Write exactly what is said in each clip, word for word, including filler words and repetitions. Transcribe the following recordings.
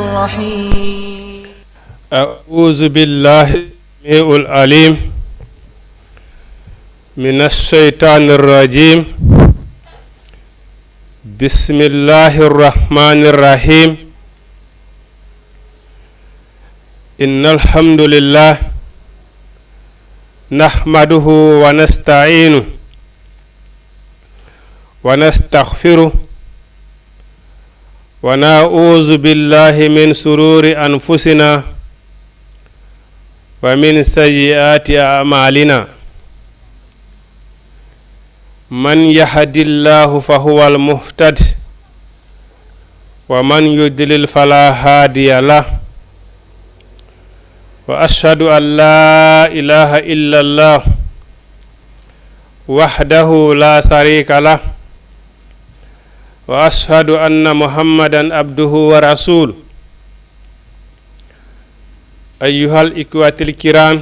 الرحيم. أعوذ بالله السميع العليم من الشيطان الرجيم. بسم الله الرحمن الرحيم. إن الحمد لله نحمده ونستعينه ونستغفره ونعوذ بالله من شرور أنفسنا ومن سيئات أعمالنا. من يهد الله فهو المهتد، ومن يضلل فلا هادي له. وأشهد أن لا إله إلا الله وحده لا شريك له، وأشهد أن محمدا عبده ورسوله. أيها الإخوة الكرام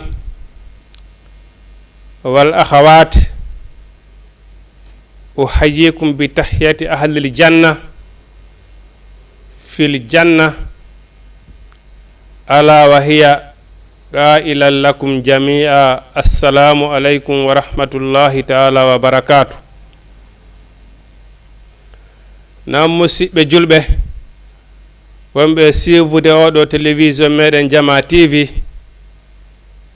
والأخوات، أحييكم بتحية أهل الجنة في الجنة، ألا وهي قائلا لكم جميعا، السلام عليكم ورحمة الله تعالى وبركاته. Naam, musiɓɓe julɓe, wonɓe siifude oo ɗoo télévision meɗen Jamaa T V,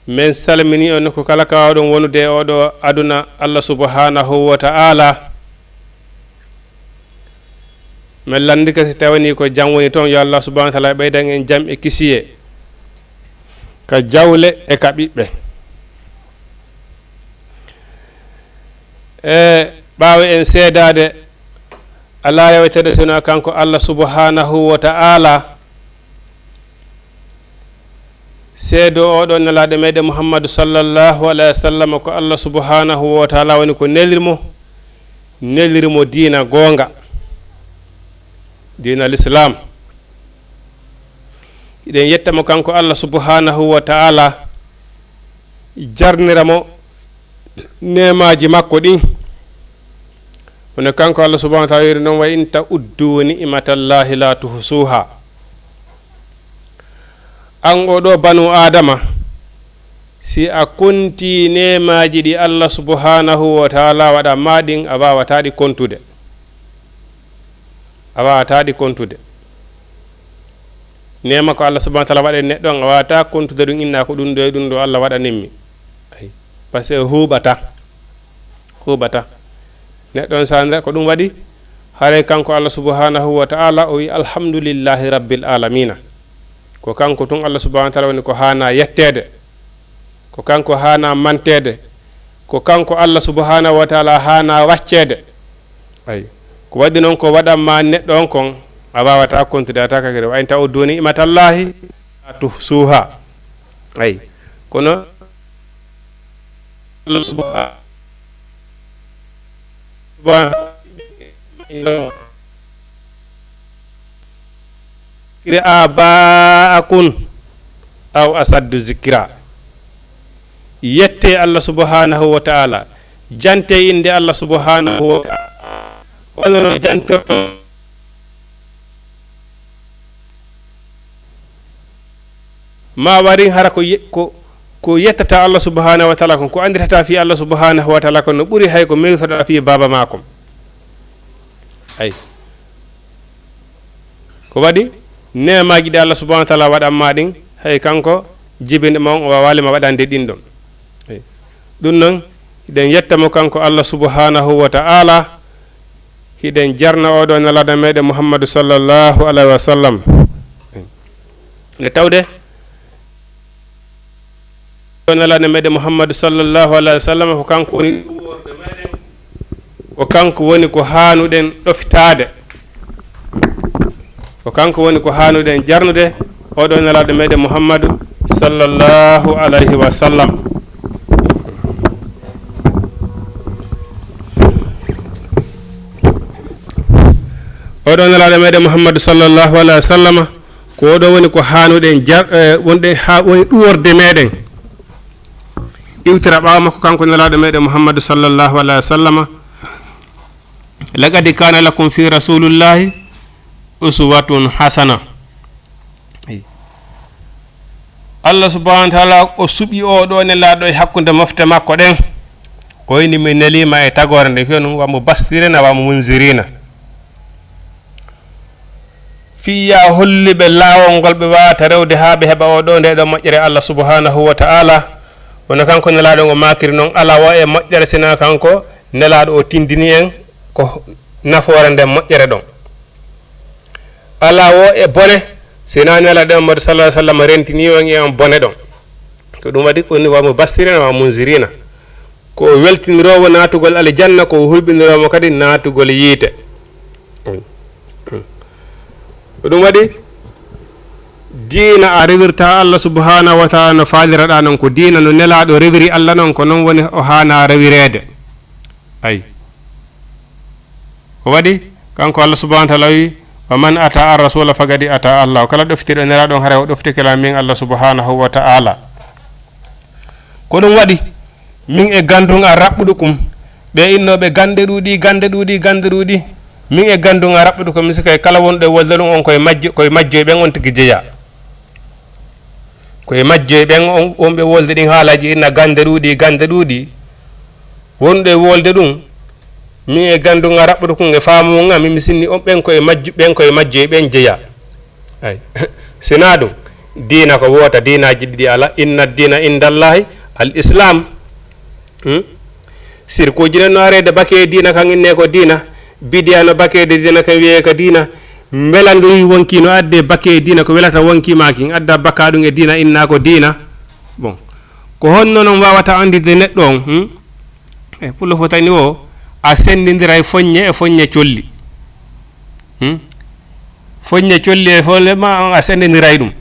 men salminii on nokku kala ka oɗon wonude e oo ɗoo aduna. Allah subhanahu wa ta'ala, men lanndike si tawanii ko jam woni toon, yo Allah subhanahu wa ta'ala ɓeydan en jam e kisiyee ka jawle e ka ɓiɓɓe. E ɓaawo en seedaade alaa yewtere sino kanko Allah subhanahu wa ta'ala, seedo oo ɗoo nelaaɗo meɗen Muhammadu sallallahu alayhi wa sallam ko Allah subhanahu wa ta'ala woni ko neliri mo, neliri mo diina goonga, diina Lislaam. Hiɗen yetta mo kanko Allah subhanahu wa ta'ala, jarnira mo neemaaji makko ɗin. Kono kanko Allah subhanahu wa ta'ala wiiri non, "Wa in ta'uddu ni'matallahi la tuhsuha." An oo ɗoo banu Aadama, si a kontii neemaaji ɗi Allah subhanahu wa ta'ala waɗan maa ɗin, a waawataa ɗi kontude. A waawataa ɗi kontude. Neema ko Allah subhanahu wa ta'ala waɗani neɗɗo on, a waawataa kontude ɗum, inna ko ɗum ɗoo e ɗum ɗoo Allah waɗanimmi. Ay, parce que huuɓata, huuɓata. Neɗɗo on sanda ko ɗum waɗi, haray kanko Allah subhanahu wa ta'ala o wi, "Alhamdulillahi rabbil alamina." Ko kanko tun Allah subhanahu wa ta'ala woni ko haanaa yetteede. Ko kanko haanaa manteede. Ko kanko Allah subhanahu wa ta'ala haanaa wacceede. Ay. Ko waɗi non ko waɗan maa neɗɗo on kon, a waawataa kontude, a taa kakiri. "Wa in ta'uddu ni'matallahi la tuhsuha." Ay. Kono Allah subhanahu wa ta'ala, "Zikra aba'akum aw asaddu zikra." Yette Allah subhanahu wa ta'ala, jante innde Allah subhanahu wa ta'ala. Wano no jantirto. Ma warin hara ko ye-, ko, ko yettata Allah subhanahu wa ta'ala kon, ko annditata fii Allah subhanahu wa ta'ala kon, no ɓuri hay ko mewtoɗaa fii baaba maa kon. Ay. Ko waɗi neemaaji ɗi Allah subhanahu wa ta'ala waɗan maa ɗin, hay kanko jibinɗo ma on, o waawaali ma waɗande ɗin ɗon. Ay. Ɗum non, hiɗen yetta mo kanko Allah subhanahu wa ta'ala, hiɗen jarna oo ɗoo nelaaɗo meɗen Muhammadu sallallahu alayhi wa sallam. Nde tawde oo nelaaɗo meɗen Muhammadu sallallahu alayhi wa sallam, ko kanko woni ɗuwoorde meɗen, ko kanko woni ko haanuɗen ɗoftaade, ko kanko woni ko haanuɗen jarnude, oo ɗoo nelaaɗo meɗen Muhammadu sallallahu alayhi wa sallam. Oo ɗoo nelaaɗo meɗen Muhammadu sallallahu alayhi wa sallama, ko oo ɗoo woni ko haanuɗen jar-, eh, wonɗen haa woni ɗuworde meɗen. Iwtira ɓaawo makko kanko nelaaɗo meɗen Muhammadu sallallahu alayhi wa sallama, "Laqad kana lakum fi rasulillahi uswatun hasana." Allah subhanahu wa taala o suɓi oo ɗoo nelaaɗo e hakkunde mofte makko ɗen. O inni, "Mi nelii ma e tagoore nde." Fii on wa mubashirina wa munzirina. Fii yo a hollu ɓe laawol ngol ɓe waawata rewde haa ɓe heɓa oo ɗoo ndee ɗoo moƴƴere Allah subhanahu wa taala. Wano kanko nelaaɗo on o maakiri non, alaa woo e moƴƴere sinaa kanko nelaaɗo o tindini en ko nafoore nden moƴƴere ɗon. Alaa woo e bone, sinaa nelaaɗo Muhammadu sallallahu alaihi wa sallam rentinii on e on bone ɗon. Ko ɗum waɗi ko ni wa mubashirina wa munzirina. Ko o weltiniroowo naatugol aljanna, ko o hulɓiniroowo kadi naatugol yiite. Ko ɗum waɗi diina a rewirta Allah subhanahu wa taala no faaliraɗaa non, ko diina no nelaaɗo rewiri Allah non, ko non woni o haanaa rewireede. Ay. Ko waɗi, kanko Allah subhanahu wa taala wi, "Wa man ataa ar-rasula faqad ataa Allah." Kala ɗoftiriiɗo nelaaɗo on, haray o ɗoftike lan min Allah subhanahu wa taala. Ko ɗum waɗi, min e gandun a raɓɓuɗo kum, ɓe innooɓe gande ɗuuɗi, gande ɗuuɗi, gande ɗuuɗi. Min e gandun a raɓɓuɗo ko, mi sikay kala wonɗo e wolde ɗum on koye majjo, koye majjo e ɓen on tigi jeyaa. Ko e majjo e ɓen on, on ɓe wolde ɗin haalaaji inna gande ɗuuɗi, gande ɗuuɗi. Wonɗo e wolde ɗum, min e gandun a raɓɓuɗo kun e faamu ngun, mi, mi sinni on ɓen ko e majju, ɓen ko e majjo e ɓen jeyaa. Ay. Sinaa ɗum, diina ko woota, diinaaji ɗiɗi alaa. Inna diina indallahi al islam. Hmm? Sirkuuji ɗin no areede bake e diina kan, inne ko diina. Bidiya no bakeede diina kan, wiyee ka diina. Mbelandiruy wonkii no adde bake e diina, ko welata wonkii maa kin adda baka ɗum e diina, inna ko diina. Bon, ko honno non waawata anndinde neɗɗo on? Hmm? E pullo fotani o, a senndindiray foññe e foññe colli. Hmm? Foññe colli e foññe ma on, a senndindiray ɗum.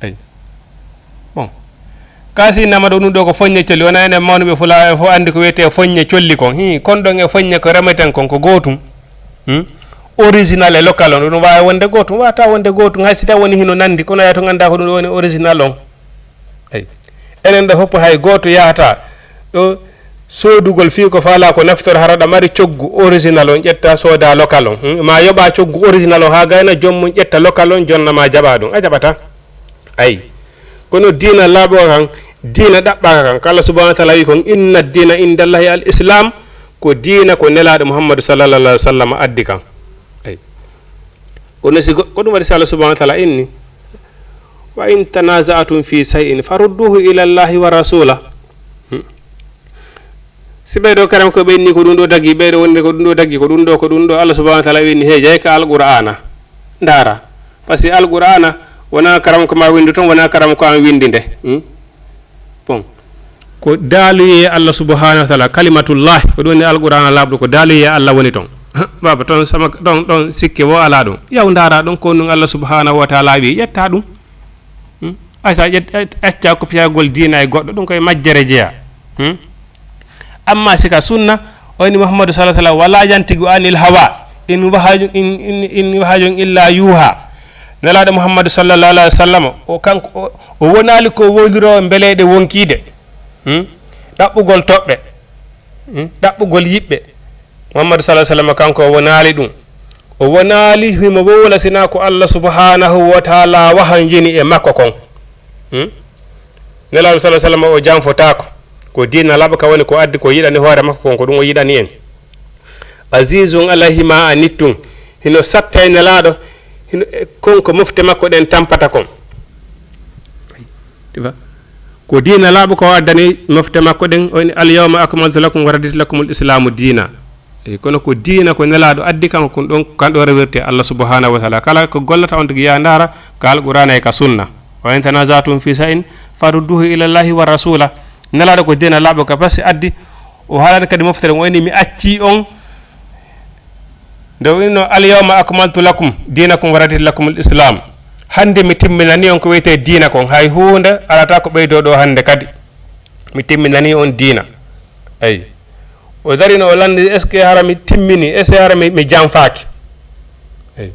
Ay. Bon. Ka si innama ɗo ɗum ɗo ko foññe colli, wona enen mawnuɓe Fulaaɓe fof anndi ko wiyetee foññe colli kon. Hii, kon ɗon e foññe ko remeten kon ko gootum. Hmm? Original e local on, ɗum waawi wonde gootum, waata wonde gootum, hay si tawi woni hino nanndi, kono yaa to nganndaa ko ɗum ɗo woni original on. Ay. Enen ɗo fof hay gooto yahata ɗo soodugol fii ko faalaa ko naftora, hara ɗa mari coggu original on, ƴetta sooda local on. Hmm? Ma yoɓa coggu original on haa gayna joom mum ƴetta local on, jonna ma jaɓa ɗum. A jaɓata. Ay. Kono diina laaɓuka kan, diina ɗaɓɓaka kan. Ko Allah subhanahu wa taala wi kon, "Inna diina indallahi al islam." Ko diina ko Nelaaɗo Muhammadu sallallahu alaihi wa sallam addi kan. Ay. Kono si go-, ko ɗum waɗi si Allah subhanahu wa taala inni, "Wa in tanaza'tum fi shay'in farudduhu ila Allahi wa rasula." Hmm. Si ɓee ɗoo karam ko ɓe inni ko ɗum ɗoo dagi, ɓee ɗoo wonde ko ɗum ɗoo dagi, ko ɗum ɗoo, ko ɗum ɗoo, Allah subhanahu wa taala inni, "Hey, jey ka Alqur'aana, ndaara." Parce que Alqur'aana wonaa karam ko maa winndu ton, wonaa karam ko an winndi nde. Hmm? Bon. Ko daaluyee Allah subhanahu wa taala, kalimatullahi, ko ɗum woni Alqur'aana laaɓɗo, ko daaluyee Allah woni ton. Baaba, ton sama, ɗon, ɗon sikke woo alaa ɗum. Yaw ndaara ɗum, ko ɗum Allah subhanahu wa taala wi, ƴetta ɗum. Hmm? Ay, sa ƴet-, ƴet-, accaa ko piyagol diina e goɗɗo, ɗum koye majjere jeyaa. Hmm? Amma si ka sunna, o inni Muhammadu sallallahu alaihi wa sallam, "Wala yantiqu anil hawa, in wahayun, in, in, in wahayun illa yuha." Nelaaɗo Muhammadu sallallahu alaihi wa sallam, o kanko, o, o wonaali ko wowliroowo mbeleeɗe wonkiide. Hmm? Ɗaɓɓugol toɓɓe. Hmm? Ɗaɓɓugol yiɓɓe. Muhammadu sallallahu alaihi wa sallam kanko o wonaali ɗum. O wonaali himo wowla sinaa ko Allah subhanahu wa taala wahanjini e makko kon. Hmm? Nelaaɗo sallallahu alaihi wa sallam o janfotaako. Ko diina laaɓuka woni ko addi ko yiɗani hoore makko kon, ko ɗum o yiɗani en. Azizun alaihi ma anittum. Hino satta e Nelaaɗo, hino, e kon ko mofte makko ɗen tampata kon. Tifa. Ko diina laaɓuka o addani mofte makko ɗen, o inni, "Al yawma akmaltu lakum wa raditu lakumul islamu diina." E kono ko diina ko Nelaaɗo addi kan, ko ɗon, kan ɗo rewirte Allah subhanahu wa taala. Kala ko gollata on tigi yaa ndaara ka Alqur'aana e ka sunna. "Wa in tanaza'tum fi shay'in farudduhu ila Allahi wa rasula." Nelaaɗo ko diina laaɓuka, parce que addi o haalani kadi moftere, o inni, "Mi acci on." Nde o inno, "Al yawma akmaltu lakum dinakum wa raditu lakumul islam." Hannde mi timminani on ko wiyetee diina kon. Hay huunde alata ko ɓeydoo ɗoo hannde kadi. Mi timminani on diina. Ay. O darino, o lanndi, "Est-ce que hara mi timmini? Est-ce que hara mi, mi janfaaki?" Ay.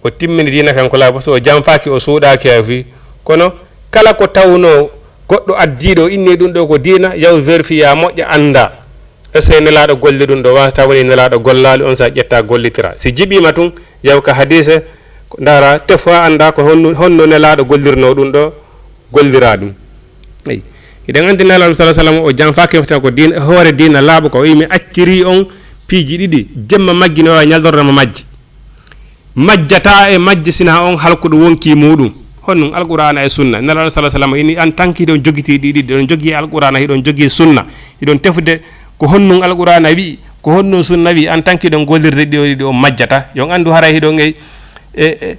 O timmini diina kan ko laaɓi, parce que o janfaaki, o suuɗaaki hay fii. Kono kala ko tawnoo goɗɗo addiiɗo, o inni ɗum ɗoo ko diina, yaw vérifier, moƴƴa, annda. Est-ce que Nelaaɗo golli ɗum ɗoo? Wata woni Nelaaɗo gollaali, on sa ƴetta gollitira. Si jiɓiima tun, yaw ka hadiise, Ko ndaara, tefaa anndaa ko honno, honno Nelaaɗo gollirnoo ɗum ɗoo, golliraa ɗum. Eyi. Hiɗen anndi Nelaaɗo sallallaahu alayhi wa sallam o janfaaki tan ko diina, hoore diina laaɓa ko o wi'i, "Mi accirii on piiji ɗiɗi, jemma majji no waawi ñalorma majji. Majjataa e majji sinaa on halkuɗo wonkii muuɗum." Honɗum Alqur'aana e Sunna. Nelaaɗo sallallaahu alayhi wa sallam ini, "En tant que hiɗon jogitii ɗi ɗiɗi, hiɗon jogii Alqur'aana, hiɗon jogii Sunna, hiɗon tefude ko honɗum Alqur'aana wi'i, ko honɗum Sunna wi'i, en tant que hiɗon gollirde ɗi ɗiɗi on majjata." Yo on anndu haray hiɗon e, e, e,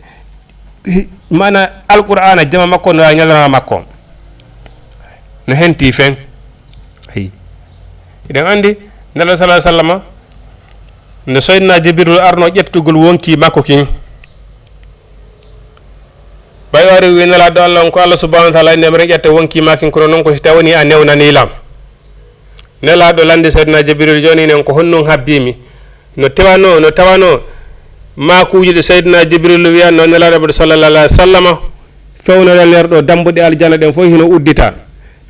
hi-, maana Alqur'aana jama makko no e ñalorma makko. No henti fen. Ayi. Hiɗen anndi Nelaaɗo sallallaahu alayhi wa sallam, nde Seydina Jibril arno ƴettugol wonkii makko kin, ɓay o ari o wi'i Nelaaɗo Alla on, "Ko Alla subhaanahu wa taala inni mi ƴetta wonkii maa kin, kono non ko si tawanii a newnanii lan." Nelaaɗo lanndi Seydina Jibril, "Jooni non ko honɗum habbii mi?" No tawano, no tawano maakuuji ɗi Seydina Jibril wi'anno Nelaaɗo Muhammadu sallallaahu alayhi wa sallama, fewnoɗen nder ɗoo, dambuɗe aljanna ɗen fow hino uddita.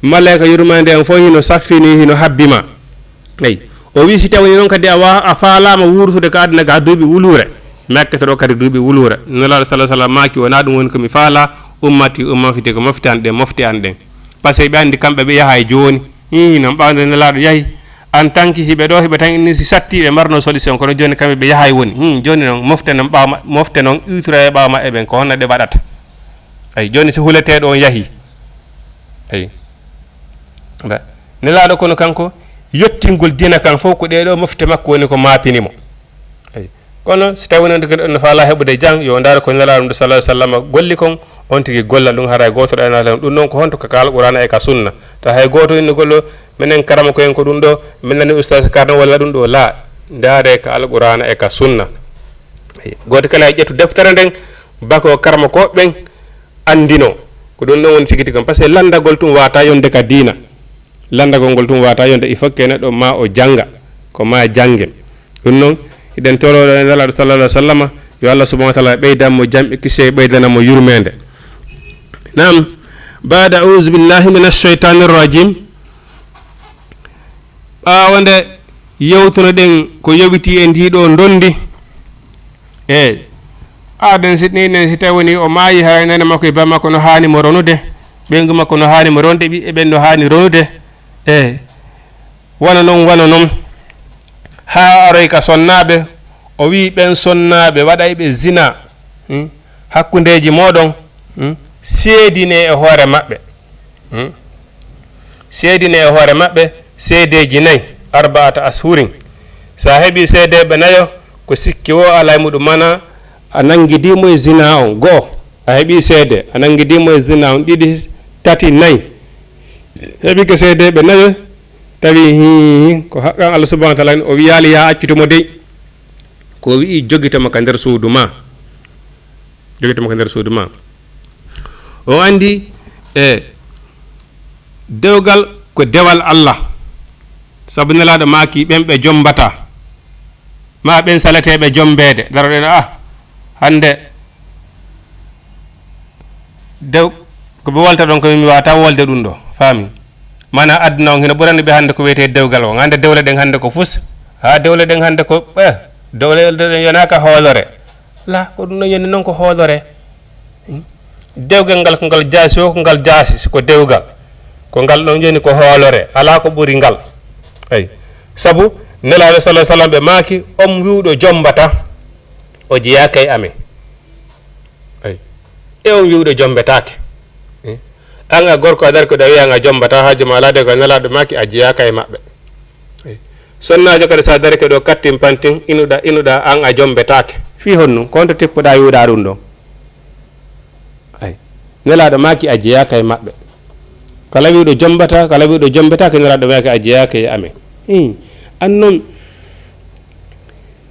Maleyka yurmeende en fow hino saffini, hino habbi ma. Eyi. O wi'i, "Si tawii non kadi a wa-, a faalaama wuurtude ka aduna ka duuɓi wuluure, mi accete ɗoo kadi duuɓi wuluure." Nelaaɗo sallallaahu alayhi wa sallam maaki, "Wonaa ɗum woni ko mi faalaa, ummati, ummati, ko mofte an ɗen, mofte an ɗen." Parce que ɓe anndi kamɓe ɓe yahay jooni. Hii, non ɓaawo nde Nelaaɗo yahi, en tant que hiɓe ɗoo, hiɓe tan inni si satti ɓe marno solution, kono jooni kamɓe ɓe yahay woni. Hii, jooni non mofte non ɓaawo ma-, mofte non iwtira e ɓaawo maɓɓe ɓen, ko honno ɗe waɗata? Ay, jooni si huleteeɗo on yahi. Ay. Ba-, Nelaaɗo kono kanko, yottingol diina kan fow ko ɗee ɗoo mofte makko woni ko maapini mo. Eyi. Kono si tawii non tigi no faalaa heɓude jam, yo ndaar ko Nelaaɗo mum sallallaahu alayhi wa sallam golli kon, on tigi golla ɗum, haray gooto ɗo e naata ɗum. Ɗum non ko honto ka Alqur'aana e ka Sunna. Ta hay gooto inni gollo, menen karamoko en ko ɗum ɗoo, min nani ustaas Karno walla ɗum ɗoo, laa. Ndaare ka Alqur'aana e ka Sunna. Eyi. Gooto kala e ƴettu deftere nden, bako karamokooɓe ɓen anndinoo. Ko ɗum ɗon woni tigi tigi kon. Parce que lanndagol tun waawataa yonde ka diina. Lanndagol ngol tun waawataa yonde, il faut que neɗɗo maa o jannga, ko maa janngen. Ɗum non, hiɗen toroo e Nelaaɗo sallallaahu alayhi wa sallama, yo Allah subhaanahu wa ta'aalaa ɓeydan mo jam e kisiyee, ɓeydana mo yurmeende. Naam, baada a'uuzu billaahi mina shaytaani rajiim. Ɓaawo nde yewtunoɗen ko yowitii e ndii ɗoo ndondi, e aaden si, nii nen si tawi wonii o maayi, haray neene makko e baa makko no haani mo ronude, ɓeyngu makko no haani mo ronude, ɓiɓɓe ɓen no haani ronude, e wano non, wano non. Haa aroy ka sonnaaɓe, o wi'i ɓen sonnaaɓe waɗayɓe zinaa, hmm, hakkundeeji mooɗon, hmm, seedinee e hoore maɓɓe. Hmm? Seedinee e hoore maɓɓe seedeeji nay, arba'ata ashhurin. Si a heɓii seedeeɓe nayo, ko sikki woo alaa e muɗum, maanaa a nanngidii mo e zinaa on, go'o, a heɓii seede, a nanngidii mo e zinaa on, ɗiɗi, tati, nay. Heɓike seedeeɓe nayo, tawi hii, ko haqqan Allah subhaanahu wa ta'aalaa, o wiyaali yo a accitu mo dey. Ko o wi'i, jogito mo ka nder suudu maa. Jogito mo ka nder suudu maa. O anndi, e, dewgal ko dewal Allah. Sabu Nelaaɗo maaki, ɓen ɓe jombataa, maa ɓen saleteeɓe jombeede, daroɗen, ah, hannde dew-, ko ɓe wolta ɗon, ko mi waawataa wolde ɗum ɗoo, faami? Maanaa aduna on hino ɓurani ɓe hannde ko wiyetee dewgal on. Hannde dewle ɗen hannde ko fus, haa dewle ɗen hannde ko, eh, dewle ɗen yonaaka hoolore. La, ko ɗum ɗon yoni non ko hoolore. Hmm? Dewgal ngal ko ngal jaasi, o ko ngal jaasi, si ko dewgal. Ko ngal ɗon yoni ko hoolore, alaa ko ɓuri ngal. Eyi. Sabu Nelaaɗo sallallaahu alayhi wa sallam ɓe maaki, on wi'uɗo jombata, o jeyaaka e amen. Eyi. E on wi'uɗo jombetaake. Hmm? An a gorko a darike ɗo a wi'a an a jombataa, haaju ma alaa de ko Nelaaɗo maaki a jeyaaka e maɓɓe. Sonnaajo kadi, so a darike ɗo kattin pantin, inuɗaa, inuɗaa, an a jombetaake. Fii honɗun? Ko honto tippuɗaa wi'uɗaa ɗun ɗon? Ay. Nelaaɗo maaki a jeyaaka e maɓɓe. Kala wi'uɗo jombata, kala wi'uɗo jombetaake, Nelaaɗo maaki a jeyaaka e amen. Hii. An non,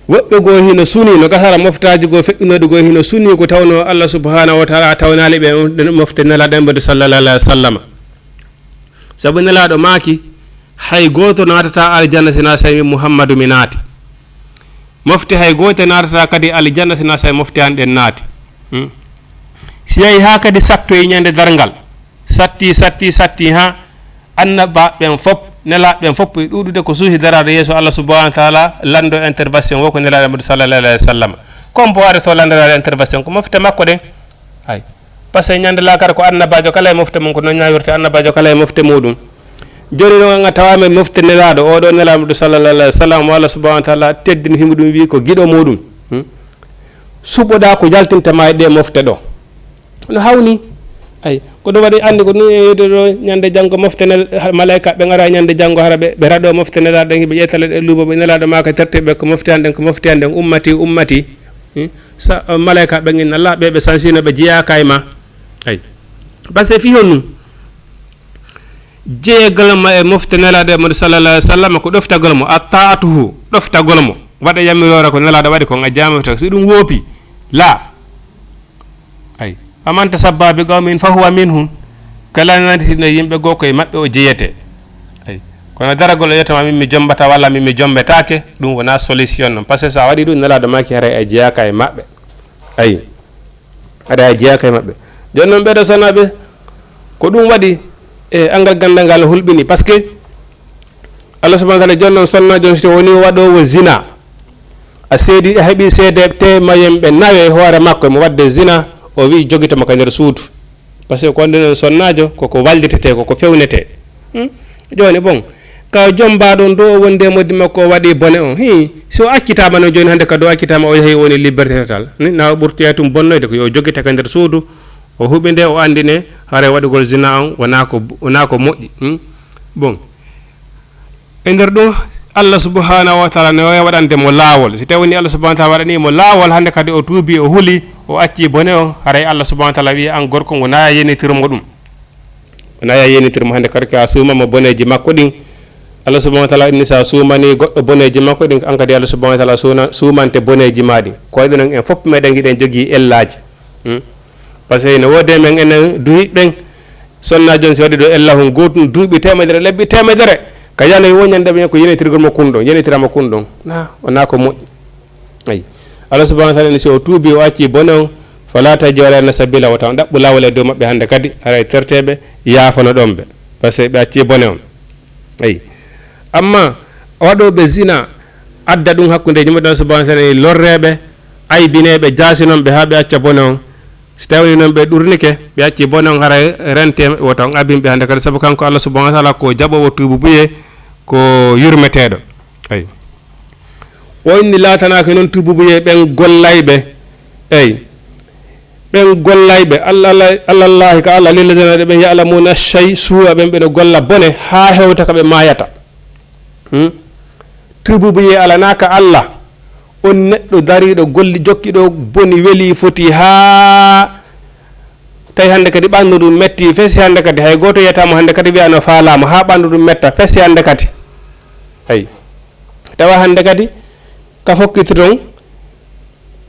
woɓɓe goo hino sunii, no gasara moftaaji goo feƴƴunooɗi goo hino sunii ko tawnoo Allah subhaanahu wa ta'aalaa tawnaali ɓe mofte Nelaaɗo Muhammadu sallallaahu alayhi wa sallama. Sabu Nelaaɗo maaki, hay gooto naatataa aljanna sinaa si tawii Muhammadu mi naati. Mofte hay gooto naatataa kadi aljanna sinaa si tawii mofte an ɗen naati. Hmm. Si yahi haa kadi sattoyi ñande darngal, satti, satti, satti haa annabaaɓe ɓen fof, nelaaɓe ɓen fof ɓuri ɗuuɗude ko suusi daraade yeeso Allah subhaanahu wa ta'aalaa, lanndo intervention woo ko Nelaaɗo Muhammadu sallallaahu alayhi wa sallam. Comme bo ari so landanaade intervention, ko mofte makko ɗen. Ay. Parce que ñande laakara ko annabaajo kala e mofte mum, ko non ñaawirte annabaajo kala e mofte muɗum. Jooni non, an a tawaama e mofte Nelaaɗo, oo ɗoo Nelaaɗo sallallahu alayhi wa sallam, mo Allah subhanahu wa taala teddini himo ɗum wi'i ko giɗo muɗum. Hmm? Suɓoɗaa ko jaltinta ma e ɗee mofte ɗoo. No hawni. Ay, ko ɗum waɗi anndi ko ɗum e yiide ɗoo ñande janngo mofte nel-, ha-, malaa'ika ɓen ara ñande janngo hara ɓe, ɓe raɗoo mofte Nelaaɗo ɗen, ɓe ƴettala ɗe luumo, ɓe Nelaaɗo maaka tertee ɓe ko mofte an ɗen, ko mofte an ɗen, ummati, ummati. Hmm? Sa, malaa'ika ɓen inna Allah, ɓe, ɓe sansiino, ɓe jeyaaka e ma. Ay. Parce que fii honɗum? Jeyegal ma e mofte Nelaaɗo e Muhammadu sallallahu alaihi wasallam ko ɗoftagol mo, attaa'atuhu, ɗoftagol mo. Waɗa yamiroore ko Nelaaɗo waɗi kon a jaamata, si ɗum woopi, laa. Ay. Faman tashabbaha bi qawmin fa huwa minhum. Kala nantino yimɓe goo ko e maɓɓe o jeyete. Ay. Kono daragol o yetama min mi jombata walla min mi jombetaake, ɗum wona solution non. Parce que sa waɗi ɗum Nelaaɗo maaki haray a jeyaaka e maɓɓe. Ay. Aɗa jeyaa kay maɓɓe. Jooni non, ɓeeɗo sonnaaɓe, ko ɗum waɗi, e, anngal ganndal ngal hulɓini. Parce que Allah subhanahu wa taala, jooni non, sonnaajo on, si woni o waɗoowo zina, a seedi, a heɓi seede teemayenɓe nayo e hoore makko, mo waɗde zina, o wi'i, jogite mo ka nder suudu. Parce que ko anndi non, sonnaajo, ko ko wallitetee, ko ko fewnetee. Hmm? Jooni, bon, ka o jombaa ɗon ɗo o wondi e moddi makko, o waɗi bone on. Hii, si o accitaama non jooni hannde kadi o accitaama, o yahi o woni liberté total. Ni, na o ɓurtoya tun bonnoyde ko yo o joggita ka nder suudu, o huɓinde, o anndine, haray waɗugol zina on wonaa ko, wonaa ko moƴƴi. Hmm? Bon. E nder ɗum, Allah subhanahu wa taala ne waɗande mo laawol. Si tawii ni Allah subhanahu wa taala waɗanii mo laawol, hannde kadi o tuubii, o huli, o accii bone on, haray Allah subhanahu wa taala wi'i, an gorko, wonaa yenitir mo ɗum. Wona ya yenitir mo hannde kadi ka suumama boneeji makko ɗin. Allah subhanahu wa taala inni sa suumani goɗɗo boneeji makko ɗin, an kadi Allah subhanahu wa taala suuna-, suumante boneeji ma ɗin. Ko waɗi non en fof meɗen hiɗen jogii ellaaji. Hmm? Parce que ene woodi e men enen duhiɓe ɓen, sonnaajo on si waɗi ɗo ella hun gootun duuɓi teemedere, lebbi teemedere, ka yanoyi wo ñande ɓen ko yenitirgol mo kun ɗon, yenitirama kun ɗon. Na, wona ko moƴƴi. Ayi. Allah subhanahu wa taala ni si o tuubi, o acci bone on, fala tajriba alayhinna sabila, wota on ɗaɓɓu laawol e dow maɓɓe hannde kadi, haray terteeɓe, yaafanoɗon ɓe, parce que ɓe acci bone on. Ayi. Amma waɗooɓe zina, adda ɗum hakkundeeji maɓɓe, Allah subhanahu wa taala ni lorreeɓe, aybineeɓe, jaasinon ɓe haa ɓe acca bone on. Si tawii non ɓe ɗurnike, ɓe acci bone on, haray rentee, wota on abin ɓe hannde kadi, sabu kanko Allah subhanahu wa taala ko jaɓoowo tuubu buyee, ko yurmeteeɗo. Ayi. O inni laatanaaki non tuubuubuyee ɓen gollayɓe. Ey. Ɓen gollayɓe, Allah, Allah, Allah, Allahi ka Allah, lilladina ɓen ya'lamuna shay su'a, ɓen ɓe no golla bone haa hewta ka ɓe maayata. Hmm? Tuubuubuyee alanaa ka Allah. On neɗɗo dariiɗo golli jokki ɗo boni weli foti haa tawi hannde kadi ɓanndu ndun metti fesi hannde kadi hay gooto yiyata mo hannde kadi wiya no faalaama haa ɓanndu ndun metta fesi hannde kadi. Ayi. Tawa hannde kadi ka fokkiti ton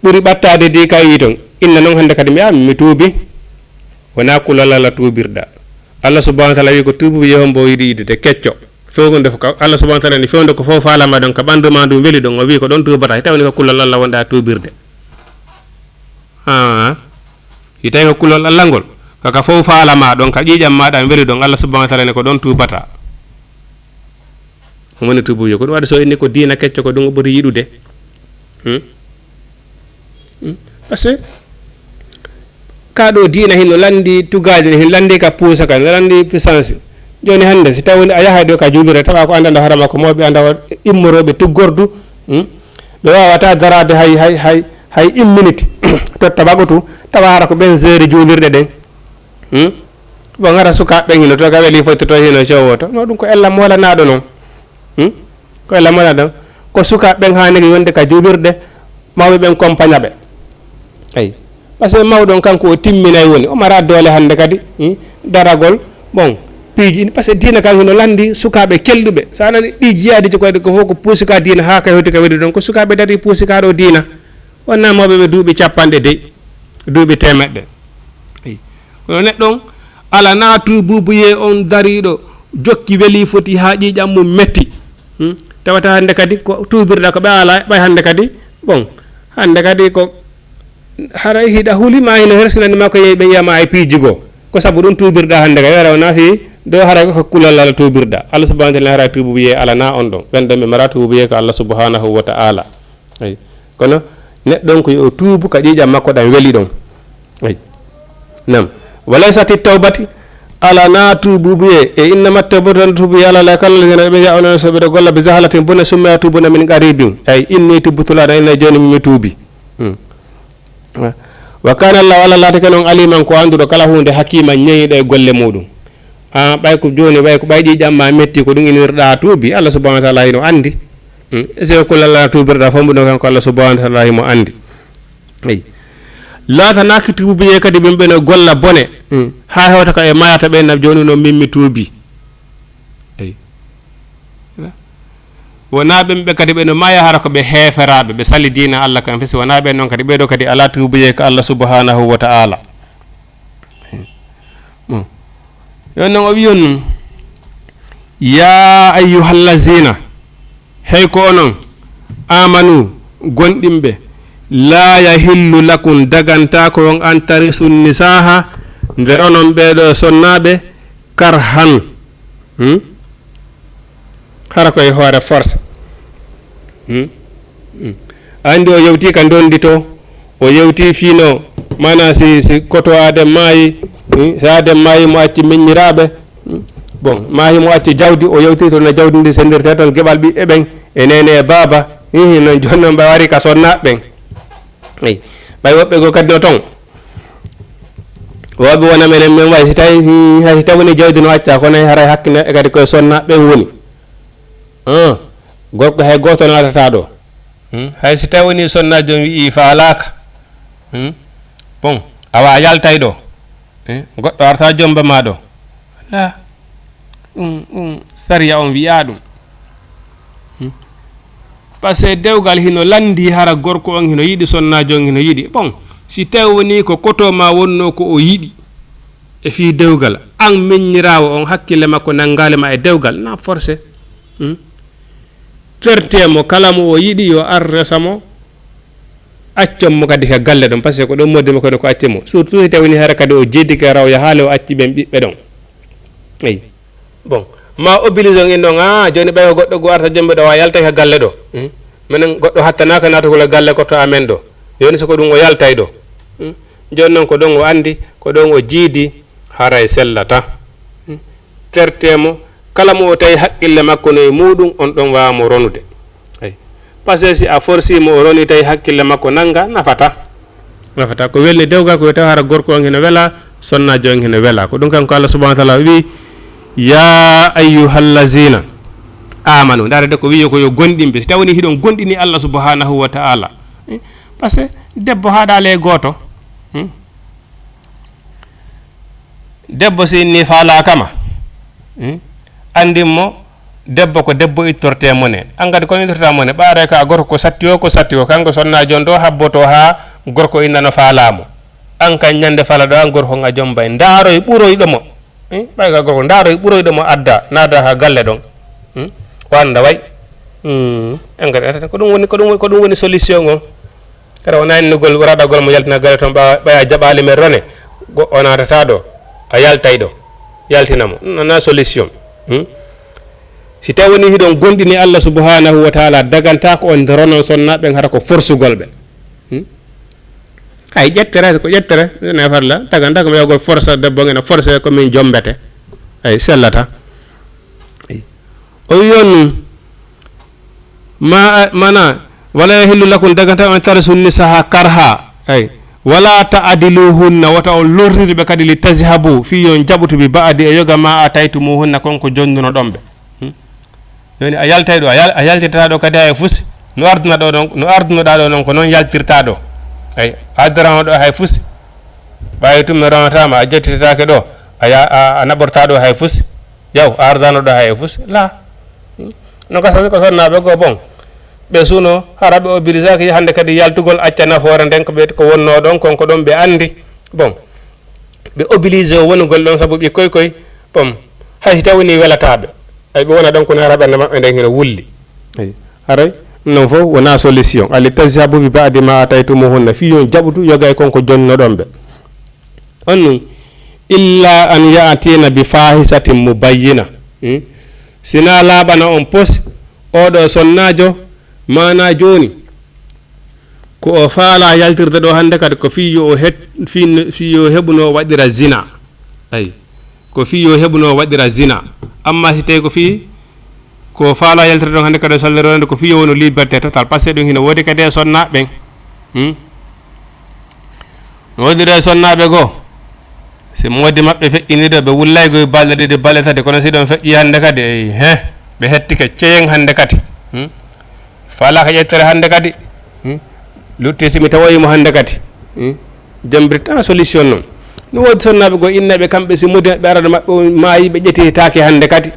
ɓuri ɓattaade di ka wi'i ton. Inna non hannde kadi mi, a, mi tuubi. Wonaa kulol Allah tuubirɗa. Allah subhanahu wa taala wi'i ko tuubu yehon mbo yiɗi yiɗude kecco. Fewnde fof ka Allah subhanahu wa taala ni fewnde ko fof faalama ɗon ka ɓanndu ma ndun weli ɗon o wi'i ko ɗon tuubata. Tawi ni ko kulol Allah wonɗa tuubirde. Ah. Si tawi ko kulol Allah ngol, kaka fof faalama ɗon ka ƴiiƴam maɗa weli ɗon Allah subhanahu wa taala ni ko ɗon tuubata. Ɗum woni tuubuye. Ko ɗum waɗi so inni ko diina kecco ko ɗum o ɓuri yiɗude. Hmm? Hmm? Parce que kaa ɗoo diina hino lanndi tugaaji ɗin, hino lanndi ka puusa kan, hino lanndi puissance. Jooni hannde, si tawii a yahay ɗoo ka juulirde, tawa ko annda nde hoore makko, mawɓe annda immorooɓe tuggordu, hmm? Ɓe waawataa daraade hay, hay, hay, hay une minute, totta ɓaɓutu, tawa hara ko ɓen seeri juulirɗe ɗen. Hmm? Bon, hara sukaaɓe ɓen hino to ka weli foti to hino cowoto. No, ɗum ko ella moolanaaɗo non. Hmm? Ko ella moolanaaɗo. Ko sukaaɓe ɓen haani wonde ka juulirde, mawɓe ɓen kompaña ɓe. Eyi. Parce que mawɗo on kanko o timminay woni, o mara doole hannde kadi, hmm? Daragol, bon, piiji ɗin. Parce que diina kan hino lanndi sukaaɓe kelɗuɓe. So a nani ɗi jihaadiiji ko waɗi ko fof ko puusi ka diina haa ka hewti ka weli ɗon. Ko sukaaɓe darii puusi ka ɗoo diina. Wonnaa mawɓe ɓe duuɓi capanɗe dey, duuɓi teemeɗɗe. Eyi. Kono neɗɗo on, alanaa tuubuubuyee on dariiɗo, jokki weli foti haa ƴiiƴam mum metti. Hmm? Tawata hannde kadi ko tuubirɗa ko ɓe alaa, ɓay hannde kadi, bon, hannde kadi ko haray hiɗa huli ma hino hersinani ma ko yehi ɓe yiya ma e piiji goo. Ko sabu ɗum tuubirɗa hannde kadi, haray wonaa fii ɗo haray ko kulol Allah tuubirɗa. Allah subhanahu wa taala haray tuubuubuyee alanaa on ɗon. Ɓen ɗon ɓe mara tuubuubuyee ko Allah subhanahu wa taala. Eyi. Kono Neɗɗo on ko yo tuubu ka ƴiiƴam makko ɗan weli ɗon. Ay. Nam. Wa laysati tawbati, ala na tuubu biyee, e innama tawbatu tan tuubu yala la kala ladina ɓe ya onon so ɓe golla bi jahalatin bone summa yatubuna min qaribin. Ay, inni tubtu lana, inna jooni mi tuubi. Hmm. Wa kana Allahu, Alla laatike non aliman ko annduɗo kala huunde, hakiman ñeeñuɗo e golle muɗum. A ɓay ko jooni, ɓay ko ɓay ƴiiƴam ma metti, ko ɗum inirɗa tuubi, Alla subhanahu wa taala hino anndi. Hmm. E so ko Alla tuubirɗa fof mbuɗo kanko Alla subhanahu wa taala himo anndi. Eyi. Laatanaki tuubiyee kadi ɓen ɓe no golla bone. Hmm. Haa hewta ka e mayata ɓen na jooni no min mi tuubi. Eyi. Wonaa ɓen ɓe kadi ɓe no maya hara ko ɓe heeferaaɓe, ɓe sali diina Alla kan fesi, wonaa ɓen non kadi, ɓee ɗoo kadi alaa tuubuyee ka Alla subhanahu wa ta'ala. Bon. Yo non o wiyon nun, "Yaa ayyuhallazina, hey ko onon, amanu, gonɗinɓe, laa yahillu lakum, dagantaako on an tarisu nisaha, nde onon ɓee ɗoo sonnaaɓe, karhan." Hmm? Hara ko e hoore force. Hmm? Hmm. A anndi o yewtii ka ndondi to, o yewtii fii no, maanaa si, si koto Aadam maayi, hmm, si Aadam maayi mo acci meññiraaɓe, hmm, bon, maayi mo acci jawdi, o yewtii to no jawdi ndi sendirtee ton geɓal ɓiɓɓe ɓen, e neene e baaba, hmm, non jooni non ɓe wari ka sonnaaɓe ɓen. Eyi, ɓay woɓɓe goo kadi no ton. Woɓɓe wona menen men wayi, si tawi, hay si tawi woni jawdi no accaa, kono hay haray hakkille e kadi koye sonnaaɓe ɓen woni. Ah, gorko hay gooto naatataa ɗoo. Hmm? Hay si tawi woni sonnaajo on wi'i faalaaka. Hmm? Bon, awa a yaltay ɗoo. Eh, goɗɗo arta jomba ma ɗoo. Alaa. Ɗum, ɗum, sariya on wi'aa ɗum. Hmm? Parce que dewgal hino lanndii hara gorko on hino yiɗi, sonnaajo on hino yiɗi. Bon, si tawi wonii ko koto maa wonnoo ko o yiɗi e fii dewgal, an meññiraawo on hakkille makko nanngaali ma e dewgal, na forcé. Hmm? Tertee mo, kala mo o yiɗi yo ar resa mo, accon mo kadi ka galle ɗon, parce que ko ɗon modde makko ɗon ko acce mo. Surtout si tawi woni hara kadi o jeedike raw yahaali o acci ɓen ɓiɓɓe ɗon. Eyi. Bon, ma obligé on inɗon, "Ah, jooni ɓay ko goɗɗo goo arta jombe ɗoo, wa yaltay ka galle ɗoo. Hmm? Menen goɗɗo hattanaaka naatugol e galle ko to amen ɗoo. Jooni so ko ɗum o yaltay ɗoo." Hmm? Jooni non ko ɗon o anndi, ko ɗon o jiidi, haray sellata. Hmm? Tertee mo, kala mo o tawi hakkille makko no e muuɗum, on ɗon waawa mo ronude. Eyi. Parce que si a forcii mo o ronii tawi hakkille makko nannga, nafataa. Nafataa. Ko welni dewgal ko yo tawi hara gorko on hino welaa, sonnaajo on hino welaa. Ko ɗum kan ko Allah subhanahu wa ta'ala wi'i, "Yaa ayyuhallazina amanu." Ndaaree de ko wi'i ko yo gonɗinɓe. Si tawi woni hiɗon gonɗini Allah subhanahu wa ta'ala. Eh, parce que debbo haaɗaali e gooto. Hmm? Debbo si inni faalaaka ma, hmm? Anndin mo, debbo ko debbo ittortee mone. An kadi kono ittortaa mone, ɓaaray ka gorko ko satti o, ko satti o. Kanko sonnaajo on ɗoo habbotoo haa gorko inna no faalaa mo. An kan ñande faala ɗoo, an gorko on a jombay. Ndaaroy ɓuroyɗo mo. Hmm? Ɓay ka gorko, ndaaroy ɓuroyɗo mo adda, naada haa galle ɗon. Hmm? O annda way. Hmm. En kadi, ko ɗum woni, ko ɗum woni, ko ɗum woni solution on. Kadi wonaa innugol, raɗagol mo yaltina galle ton, ɓa-, ɓaya jaɓaali men rone, go-, o naatataa ɗoo, a yaltay ɗoo, yaltina mo. Wonaa solution. Hmm? Si tawi woni hiɗon gonɗini Allah subhanahu wa ta'ala, dagantaa ko on ronon sonnaaɓe ɓen hara ko forsugol ɓe. Hmm? Hay ƴettere, ko ƴettere, ne farla, dagantaa ko mo yawgol forsa debbo ngen, forsa ko min jombete. Ay, sellata. Ay. O wi'i on, "Ma, mana, wala yahillu lakum, dagantaa on tarisu nisaha karha." Ay. "Wala ta'diluhunna, wota on lorriri ɓe kadi li tazhabu, fii yo on jaɓutu bi ba'di e yoga ma ataytumuhunna, kon ko jonnunoɗon ɓe." Hmm? Jooni a yaltay ɗoo, a yal-, a yaltirtaa ɗoo kadi hay fusi. No arduna ɗoo ɗon, no ardunoɗaa ɗoo non ko non yaltirtaa ɗoo. Ay, a addarano ɗoo hay fusi. Ɓaawo tun mi ronataama, a jettitataake ɗoo, a ya-, a, a naɓortaa ɗoo hay fusi. Yaw, a ardano ɗoo hay fusi. Laa. No gasa ko sonnaaɓe goo bon. Ɓe suno, hara ɓe obilisaaki hannde kadi yaltugol acca nafoore nden ko ɓe, ko wonnoo ɗon, kon ko ɗon ɓe anndi. Bon. Ɓe obilisé o wonugol ɗon sabu ɓikkoy koy, bon, hay si tawii ni welataa ɓe. Ay, ɓe wona ɗon kono hara ɓernde maɓɓe nden hino wulli. Ay, haray non fof wonaa solution. Ali tazhabu bi ba'di ma ataytumuhunna. Fii on jaɓutu yogay kon ko jonnoɗon ɓe. On nun, illa an ya'tina bi fahishatin mubayyina. Hmm? Sinaa laaɓana on pos, oo ɗoo sonnaajo, maanaa jooni. Ko o faalaa yaltirde ɗoo hannde kadi, ko fii yo o het-, fii, fii yo heɓu no waɗira zina. Ay, ko fii yo heɓu no waɗira zina. Amma si tawii ko fii ko faalaa yaltirde ɗon hannde kadi, o salliroore nde, ko fii yo wonu liberté total, parce que ɗum hino woodi kadi e sonnaaɓe ɓen. Hmm? No woodiri e sonnaaɓe goo, si moodi maɓɓe feƴƴinii ɗoo, ɓe wullay goy balɗe ɗiɗi, balɗe tati, kono si ɗon feƴƴii hannde kadi, ey, he, ɓe hettike ceyen hannde kadi. Hmm? Faalaaka ƴettere hannde kadi. Hmm? Lutti si mi tawoyi mo hannde kadi. Hmm? Jambirta solution non. No woodi sonnaaɓe goo, innaɓe kamɓe, si moodi maɓɓe arano maɓɓe on maayi, ɓe ƴetetaake hannde kadi.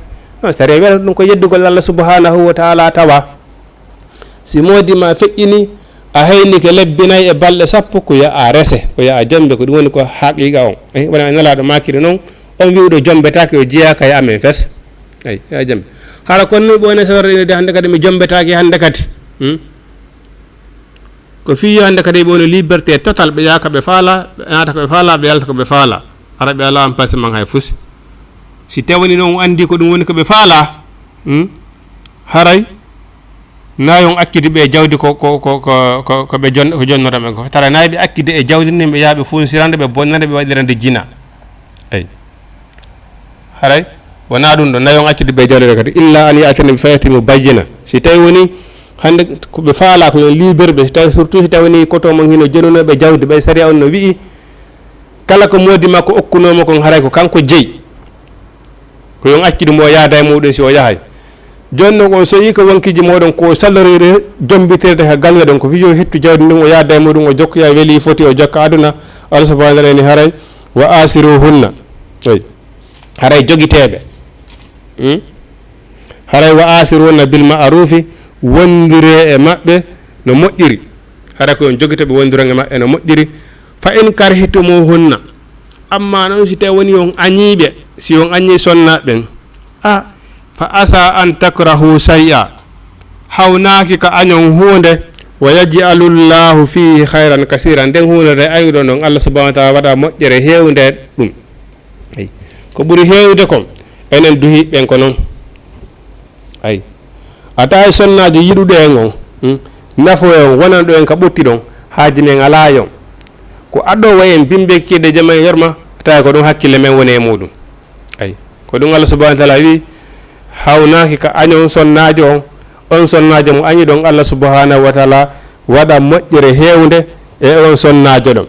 Non, sariya wi'ata ɗum ko yeddugol Allah subhanahu wa ta'ala tawa. Si moodi maa feƴƴinii, a heynike lebbi nay e balɗe sappo, ko yo a rese, ko yo a jambe, ko ɗum woni ko haqiiqa on. Eh, wona e Nelaaɗo maakiri non, on wi'uɗo jombetaake, o jeyaaka e amen fes. Ay, yo a jambe. Hara kon ni ɓe woni sawrde hannde kadi, mi jombetaake hannde kadi. Hmm? Ko fii yo hannde kadi ɓe woni liberté total, ɓe yaha ka ɓe faalaa, ɓe naata ko ɓe faalaa, ɓe yalta ko ɓe faalaa. Hara ɓe alaa emplacement hay fusi. Si tawii non on anndii ko ɗum woni ko ɓe faalaa, hmm? Haray na yo on accude ɓe jawdi ko, ko, ko, ko, ko, ko ɓe jon-, ko jonnoto ɓe ko. Tara na ɓe accude e jawdi ndin, ɓe yaha ɓe funsirande, ɓe bonnande, ɓe waɗirande jina. Ey. Haray wonaa ɗum ɗon, na yo on accude ɓe jawdi ɓe kadi. Illa an ya'tina bi fahisatin mubayyina. Si tawii woni hannde ko ɓe faalaa ko yo on libéré ɓe, si tawii, surtout si tawii ni koto mon hino jonunoo ɓe jawdi, ɓay sariya on no wi'i, kala ko moodi makko okkunoo mo kon, haray ko kanko jeyi. Ko yo on accu ɗum, o yaada e muɗum si o yahay. Jooni non, on so yi'i ko wonkiiji mooɗon ko o salloriri jombitirde ka galle ɗon, ko fii yo hettu jawdi ndin, o yaada e muɗum, o jokkoya welii foti, o jokka aduna. Allah subhanahu wa ta'ala ni haray, wa asiruhunna. Ey. Haray jogiteeɓe. Hmm? Haray wa asiruhunna bil ma'rufi, wondiree e maɓɓe no moƴƴiri. Haray ko on jogitoɓe, wondiron e maɓɓe no moƴƴiri. Fa in karihtumuhunna, amma non si tawii woni on añii ɓe, si on añii sonnaaɓe ɓen, a, fa asa an takrahu shay'a, hawnaaki ka añon huunde, wa yaj'alullahu fihi khayran kasiran, nden huunde nde añuɗon ɗon, Allah subhanahu wa ta'ala waɗa moƴƴere heewnde ɗum. Ay. Ko ɓuri heewde kon, enen duhiiɓe ɓen ko non. Ay. A tawi sonnaajo yiɗuɗo en on, hmm, nafo en, wonanɗo en ka ɓotti ɗon, haaju men alaa e on. Ko aɗo wayi en bimbekkide jama en yorma, tawi ko ɗum hakkille men woni e muɗum. Ay. Ko ɗum Allah subhanahu wa ta'ala wi, hawnaaki ka añon sonnaajo on, on sonnaajo mo añuɗon Allah subhanahu wa ta'ala waɗa moƴƴere heewnde e on sonnaajo ɗon.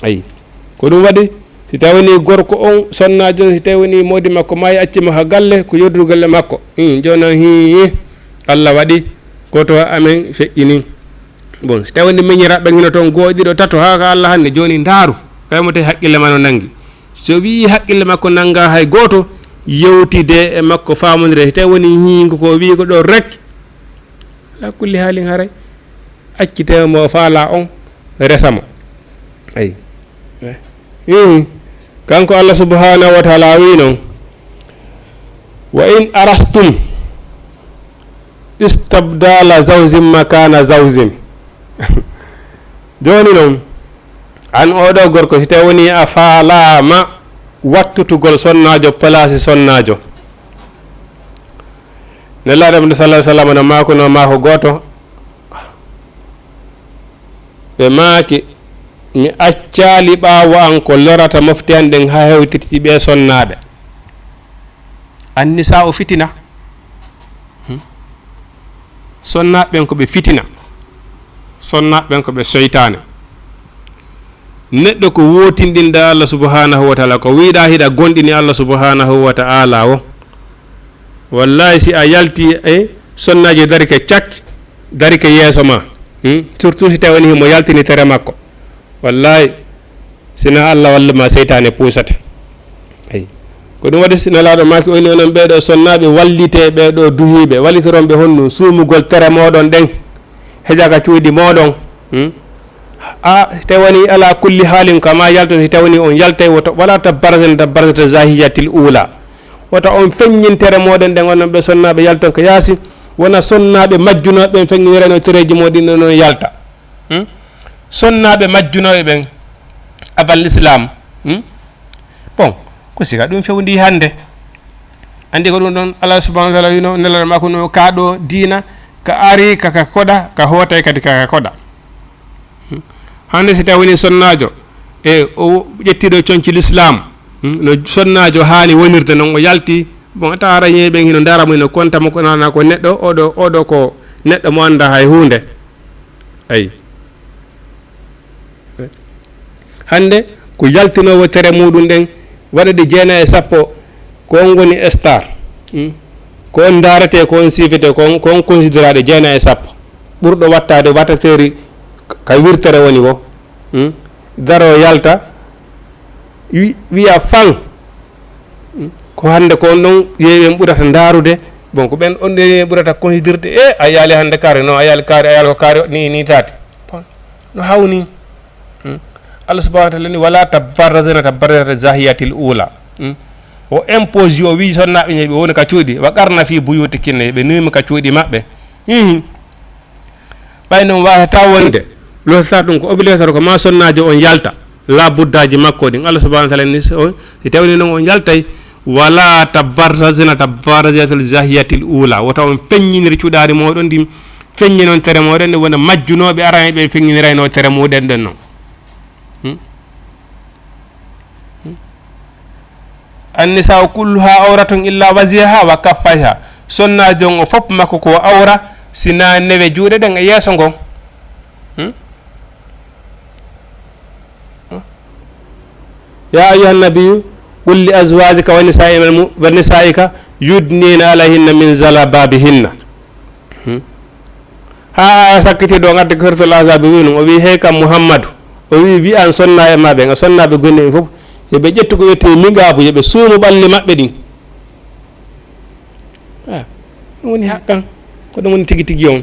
Ay. Ko ɗum waɗi, si tawii woni gorko on, sonnaajo on, si tawii woni moodi makko maayi, acci mo ha galle, ko yerdugol e makko. Hum, jooni non, hii, Allah waɗi, gooto amen feƴƴini. Bon, si tawii woni miñiraaɓe hino ton, goo, ɗiɗo, tato, haa ka Allah hannde, jooni ndaaru, kay mo tawi haqqille ma no nangi. So wi'i haqqille makko nanga hay gooto, yewtide e makko, faamondire, si tawii woni hiingo ko wi'i ko ɗo rek, ala kulli haalin haray. Accitee mo faalaa on, resa mo. Ay. Ii, kanko Allah subhanahu wa ta'ala wi non, "Wa in arastum istabdala zawjin makana zawjin." Jooni non, an oo ɗoo gorko, si tawii woni a faalaama wattutugol sonnaajo palaasi sonnaajo, Nelaaɗo men sallallahu alaihi wasallam no maakunoo maako gooto, ɓe maaki, "Mi accaali ɓaawo an ko lorata mofte an ɗen haa hewtiti ɓee sonnaaɓe." Annisaa'u fitina. Hmm? Sonnaaɓe ɓen ko ɓe fitina. Sonnaaɓe ɓen ko ɓe seytaane. Neɗɗo ko wootinɗinɗaa Allah subhanahu wa ta'ala, ko wi'uɗaa hiɗa gomɗini Allah subhanahu wa ta'ala o. Wallahi, si a yalti e sonnaajo darike cak, darike yeeso ma, hmm? Surtout si tawii woni himo yaltini tere makko. Wallahi, si na Allah wallu ma, seytaane puusata. Ay. Ko ɗum waɗi si Nelaaɗo maaki, o inni, "Onon ɓee ɗoo sonnaaɓe, wallitee ɓee ɗoo duhiiɓe, wallitoron ɓe honɗun? Suumugol tere mooɗon ɗen, heƴa ka cuuɗi mooɗon." Hmm? A, si tawii woni ala kulli haalin, kama yalton, si tawii woni on yaltay, woto, wala tabarazan tabarazata zahiyatil ula. Woto on feññin tere mooɗon ɗen, onon ɓee sonnaaɓe, yalton ka yaasi, wona sonnaaɓe majjunooɓe ɓen feññinirayno tereeji mooɗon ɗin, non yalta. Hmm? Sonnaaɓe majjunooɓe ɓen, abal Islam. Hmm? Bon, ko siga ɗum fewndi hannde. Anndi ko ɗum ɗon Allah subhanahu wa ta'ala wino, Nelaaɗo maako no, "Kaa ɗoo diina, ka ari ka ka koɗa, ka hootay kadi ka ka koɗa." Hannde si tawii ni sonnaajo, e o ƴettiiɗo conci lislaam, hmm, no sonnaajo haani wonirde non, o yalti, bon, a tawa arañeeɓe ɓen hino ndaara mo, hino konta mo, ko nana ko neɗɗo, oɗo, oɗo ko neɗɗo mo anndaa hay huunde. Ayi. Hannde ko yaltinoowo tere muuɗum ɗen, waɗa ɗi jeenayi e sappo, ko on woni star. Hmm? Ko on ndaaretee, ko on siifetee, ko on, ko on considéraaɗo jeenayi e sappo. Ɓurɗo wattaade wattateeri ka wirtere woni wo. Hmm? Daroo yalta, wi-, wi'a fan. Hmm? Ko hannde ko on ɗon yeewi en ɓurata ndaarude. Bon, ko ɓen on ɗon yeewi en ɓurata considérde. E, a yaali hannde kaari, non, a yaali kaari, a yaali ko kaari, ni, ni taati. Bon, no hawni. Hmm? Allah subhanahu wa ta'ala ni, "Wala tabarrazna tabarruzal jahiliyatil ula." Hmm? O impose, o wi sonnaaɓe ɓe woni ka cuuɗi, "Wa qarna fi buyutikunna," ɓe nuumi ka cuuɗi maɓɓe. Hihi. Ɓay non waasata wonde, losata ɗum ko obligatoire ko ma sonnaajo on yalta, la buddaaji makko ɗin. Allah subhanahu wa ta'ala ni, so, si tawni non on yaltay, "Wala tabarrazna tabarruzatil jahiliyatil ula." Wota on feññinir cuɗaari mooɗon ndin, feññinon tere mooɗon ɗen, wona majjunooɓe arano ɓe feññinirayno tere muuɗen ɗen non. Hmm? Hmm? "Annisa'u kulluha awratun illa wajihaha wa kaffaiha." Sonnaajo on o fof makko ko awra, sina newe juuɗe ɗen e yeeso ngon. Hmm? Hmm? "Ya ayyuhan nabiyyu, qul li azwajika wa nisa'il mu-, wa nisa'ika yudnina alayhinna min jalababihinna." Hmm? Haa aya sakkitiiɗo on addi ko Suratul Ahzab wi ɗum, o wi, "Hey kam Muhammadu," o wi, "wi'an sonnaaɓe ma ɓen, e sonnaaɓe gonɗi ɓen fof, yo ɓe ƴettu ko wi'etee niqaabu, yo ɓe suumu ɓalli maɓɓe ɗin." Ah, ɗum woni haqqan, ko ɗum woni tigi tigi on.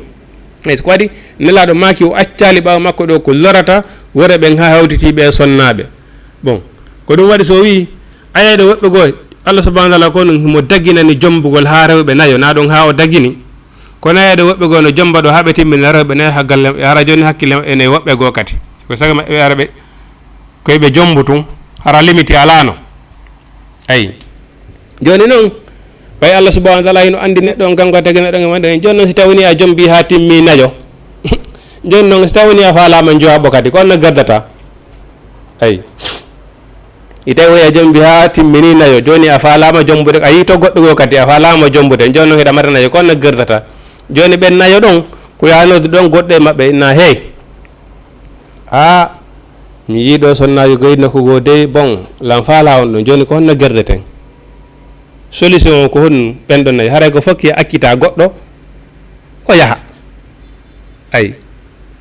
Eyi, so ko waɗi, Nelaaɗo maaki o accaali ɓaawo makko ɗo ko lorata worɓe ɓen haa hawtitii ɓe sonnaaɓe. Bon, ko ɗum waɗi so o wi, ayayɗo woɓɓe goo, Allah subhanahu wa ta'ala ko ɗum himo daginani jombugol haa rewɓe nayo, na ɗon haa o dagini. Kono ayayɗo woɓɓe goo no jomba ɗo haa ɓe timmina rewɓe nayo haa galle, hara jooni hakkille maɓɓe ne woɓɓe goo kadi. Ko sago maɓɓe ara ɓe, koy ɓe jombu tun, hara limiti alaano. Ayi. Jooni non, ɓay Allah subhanahu wa ta'ala hino anndi neɗɗo on kanko tagi neɗɗo on e wonde. Jooni non si tawni a jombi haa timmi nayo. Jooni non si tawni a faalaama njowaɓo kadi, ko on no gaddata. Ayi. I tawi a jombi haa timmini nayo. Jooni a faalaama jombude, a yii to goɗɗo goo kadi, a faalaama jombude. Jooni non hiɗa mara nayo, ko on no gaddata. Jooni ɓen nayo ɗon, ko yaanode ɗon goɗɗo e maɓɓe, na hey. Aa, mi yii ɗoo sonnaajo gayno ko goo dey, bon, lan faalaa on ɗon. Jooni ko honno gerdeten? Solution on ko honɗun? Ɓen ɗon nayo. Haray ko fokki a accitaa goɗɗo, o yaha. Ay.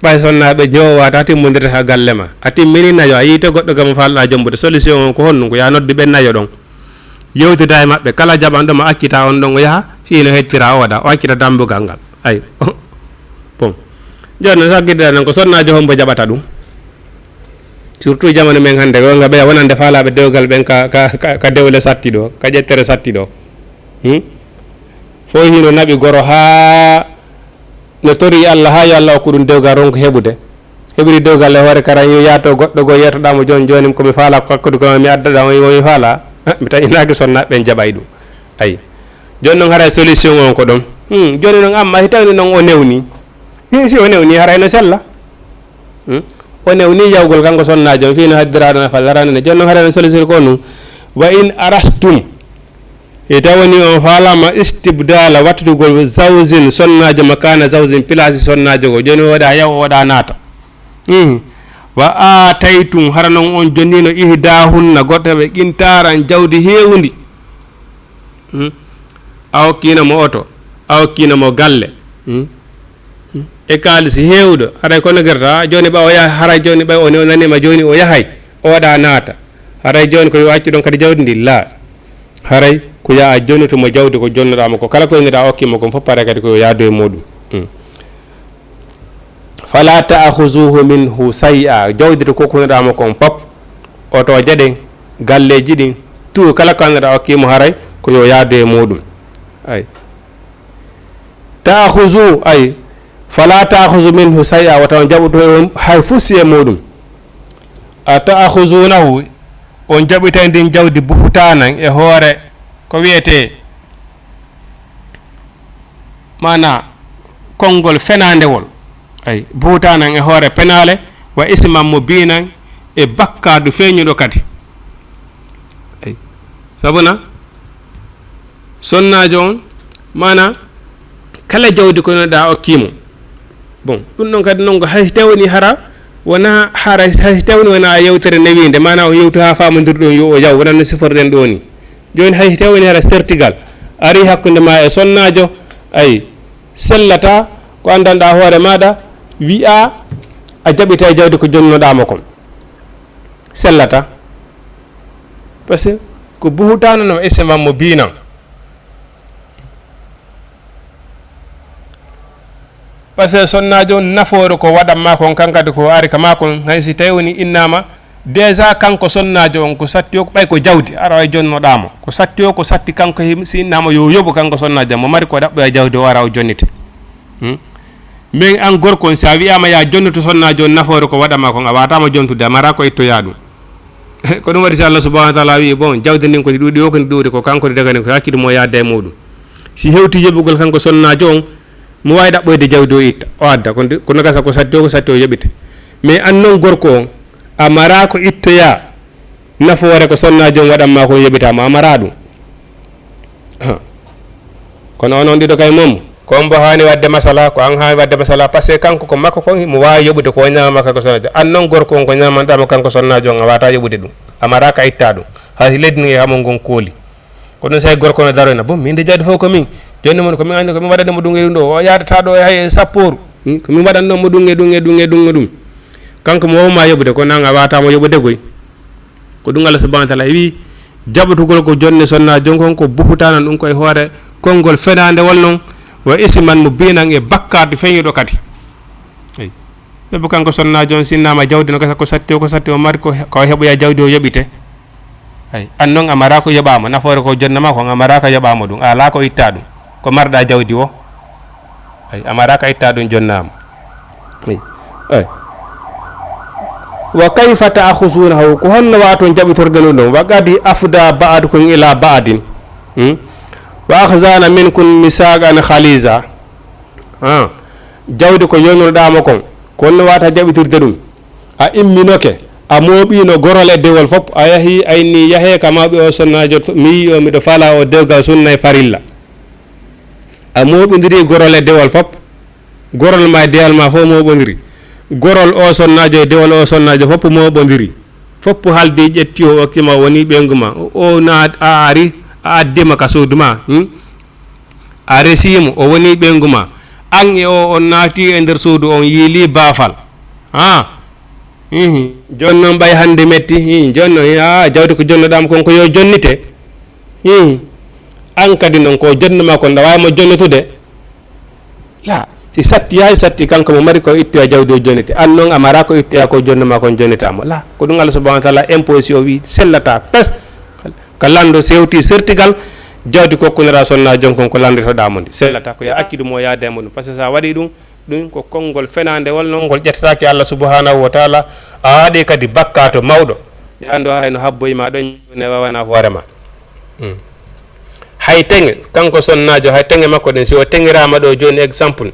Ɓay sonnaaɓe ñoowaata timmondirta ka galle maa. A timmini nayo, a yii to goɗɗo gam faalɗaa jombude. Solution on ko honɗun? Ko yaa noddu ɓen nayo ɗon. Yewtida e maɓɓe, kala jaɓanɗo ma accita on ɗon o yaha, fii no hettira o waɗa, o accita dambugal ngal. Ay, bon. Jooni no sakkitira non ko sonnaajo hombo jaɓata ɗum. Surtout jamanu men hannde, wonga ɓeya wonande faalaaɓe dewgal ɓen ka, ka, ka, ka dewle satti ɗo, ka ƴettere satti ɗo. Hmm? Fow hino naɓi goro haa no torii Allah, haa yo Allah okku ɗum dewgal ronka heɓude. Heɓiri dewgal e hoore kara, yo yaato goɗɗo goo yeetoɗaa mo jooni, jooni ko mi faalaa ko hakkude ko mi addaɗaa mo, mi faalaa. Ah, mi tawi inaaki sonnaaɓe ɓen jaɓay ɗum. Ayi. Jooni non haray solution on ko ɗon. Hmm, jooni non amma si tawii non o newni. Hi, si o newni haray no sella. Hmm? O newni yawgol kanko sonnaajo on fii no haddiraaɗo na fallarano ne. Jooni non haray no solution ko ɗum. Wa in arastum. E taw woni on faalaama istibdaala wattugol zawjin sonnaajo makaana zawjin pilaasi sonnaajo goo. Jooni o waɗa yaw, o waɗa naata. Ihi. Wa aataytum, hara non on jonniino ihdaahunna, goɗɗo ɓe qintaaran jawdi heewundi. Hmm? A okkiino mo oto, a okkiino mo galle. Hmm? E kaalisi heewuɗo, haray ko no gerta, jooni ɓay o yaha, haray jooni ɓay o newnaniima, jooni o yahay, o waɗa naata. Haray jooni ko yo accu ɗon kadi jawdi ndi? Laa. Haray ko yo a jonnitu mo jawdi ko jonnuɗaa mo ko, kala ko innuɗaa a okkii mo kon fof, haray kadi ko yo yaadu e muuɗum. Hmm. Fala ta'khuzuhu minhu shay'a, jawdi to kokkunoɗaa mo kon fof, otooje ɗen, galleeji ɗin, tout kala ko annduɗaa a okkii mo, haray ko yo yaadu e muuɗum. Ay. Ta'khuzu, ay, fala ta'khuzu minhu shay'a, wota on jaɓu to on hay fuu si e muuɗum. A ta'khuzunahu, on jaɓitay ndin jawdi buhtaanan e hoore ko wi'etee, maanaa, konngol fenaandewol. Ay, buhtaanan e hoore penaale, wa isman mubinan, e bakkaatu feeñuɗo kadi. Ay. Sabuna, sonnaajo on, maana, kala jawdi ko noɗa okkii mo. Bon, ɗum ɗon kadi non ko hay si tawni hara wona hara, hay si tawni wona yewtere newiinde, maana o yewtu haa faamondirɗon yo o yaw, wonano siforɗen ɗoo ni. Jooni hay si tawni hara sertigal ari hakkunde ma e sonnaajo, ay, sellata ko anndanɗaa hoore maaɗa, wi'a a jaɓita e jawdi ko jonnoɗaa mo kon. Sellata. Parce que ko buhutaana no isman mubinan. Parce que sonnaajo on nafoore ko waɗan maa kon, kan kadi ko ari ka maa kon, hay si tawi woni innaama, déjà kanko sonnaajo on ko satti o, ɓay ko jawdi, ara o jonnoɗaa mo. Ko satti o, ko satti kanko, hi-, si innaama yo yoɓu kanko sonnaajo on, mo mari ko ɗaɓɓoya jawdi o, ara o jonnite. Hmm? Men an gorko on, si a wi'aama yaa jonnoto sonnaajo on nafoore ko waɗan maa kon, a waataama jontude, a maraa ko ittoyaa ɗum. Ko ɗum waɗi si Allah subhanahu wa ta'ala wi'i, bon, jawdi ndin ko ndi ɗuuɗi o, ko ndi ɗuuɗi, ko kanko ndi dagani, ko hakkiɗum o yaadda e muuɗum. Si hewti yoɓugol kanko sonnaajo on, mo waawi ɗaɓɓoyde jawdi o itta, o adda. Kono, kono gasa ko satti o, ko satti o yoɓite. Mais an non gorko on, a maraa ko ittoyaa nafoore ko sonnaajo on waɗan maa kon yoɓitaa mo, a maraa ɗum. Ha. Kono onon ɗiɗo kay mom, ko on mbo haani waɗde masala, ko an haani waɗde masala, parce que kanko ko makko kon, mo waawi yoɓude ko o ñaama kanko sonnaajo. An non gorko on ko ñaamanɗaa mo kanko sonnaajo on, a waawataa yoɓude ɗum. A maraa ka ittaa ɗum. Hay si leydi ndin e hamon ngon kooli. Ko ɗum sa'i gorko no daroyna, bon, min de jawdi fof ko min. Jooni mon ko min anndi ko min waɗani mo ɗum e ɗum ɗo. O yaadataa ɗo e hay e sappooru. Hmm? Ko min waɗannoo mo ɗum e ɗum e ɗum e ɗum e ɗum. Kanko mo wawmaa yoɓude, kono an a waawataa mo yoɓude koy. Ko ɗum Allah subhanahu wa ta'ala wi'i, jaɓotugol ko jonne sonnaajo on kon ko buhutaanan, ɗum ko e hoore konngol fenaandewol non, wa isman mubinan, e bakkaatu feeñuɗo kadi. Eyi. Sabu kanko sonnaajo on, si innaama jawdi no gasa ko satti o, ko satti o mari ko, ko heɓoya jawdi o yoɓite. Ay, an non a maraa ko yoɓaa mo, nafoore ko jonna maa kon, a maraa ko yoɓaa mo ɗum, a alaa ko ittaa ɗum. Ko marɗaa jawdi o. Ay, a maraa ka ittaa ɗum jonnaama. Ay. Ay. Wa kayfa ta'khuzunahu, ko honno waaton jaɓitorɗon ɗum? Wa qad afda ba'dukum ila ba'din. Hmm? Wa akhazna minkum misaqan ghaliza. Ah. Jawdi ko yonnoɗaa mo kon, ko honno waata jaɓitirde ɗum? A imminoke, a mooɓiino gorol e dewol fof, a yahi, a inni, yahee ka mawɓe o sonnaajo, to-, mi yi'i o, miɗo faalaa o dewgal sunna e farilla. A mooɓindiri gorol e dewol fop. Gorol ma e dewal ma fof mooɓondiri. Gorol o sonnaajo e dewal o sonnaajo fof mooɓondiri. Fof haldi ƴetti o okki ma o woni ɓeyngu ma. O, o na-, a ari, a addi ma ka suudu ma. Hmm? A resi mo, o woni ɓeyngu ma. An e o on naati e nder suudu on yiili baafal. Ha? Hihi. Jooni non ɓay hannde metti. Hihi. Jooni non, aa, jawdi ko jonnoɗaa mo kon ko yo jonnite. Hihi. An kadi non ko jonno maa kon, ɗa waawi mo jonnotude. La, si satti hay satti kanko mo mari ko ittoya jawdi o jonnite. An non a maraa ko ittoya ko jonno maa kon jonnitaa mo. La, ko ɗum Allah subhanahu wa ta'ala imposi o wi sellataa pes. Ka lanndo sewti sertigal, jawdi kokkundiraa sonnaajo on kon ko lannditoɗaa mo ndi. Sellataa ko yo a accu ɗum o yaada e muɗum. Parce que so a waɗii ɗum, ɗum ko konngol fenaandewol non, ngol ƴettataake Allah subhanahu wa ta'ala, a waɗii kadi bakkaato mawɗo. Yaa andu haray no habboyi ma ɗon, ne wawana hoore ma. Hmm. Hay teŋe, kanko sonnaajo, hay teŋe makko ɗen, si o teŋiraama ɗo jooni, exemple,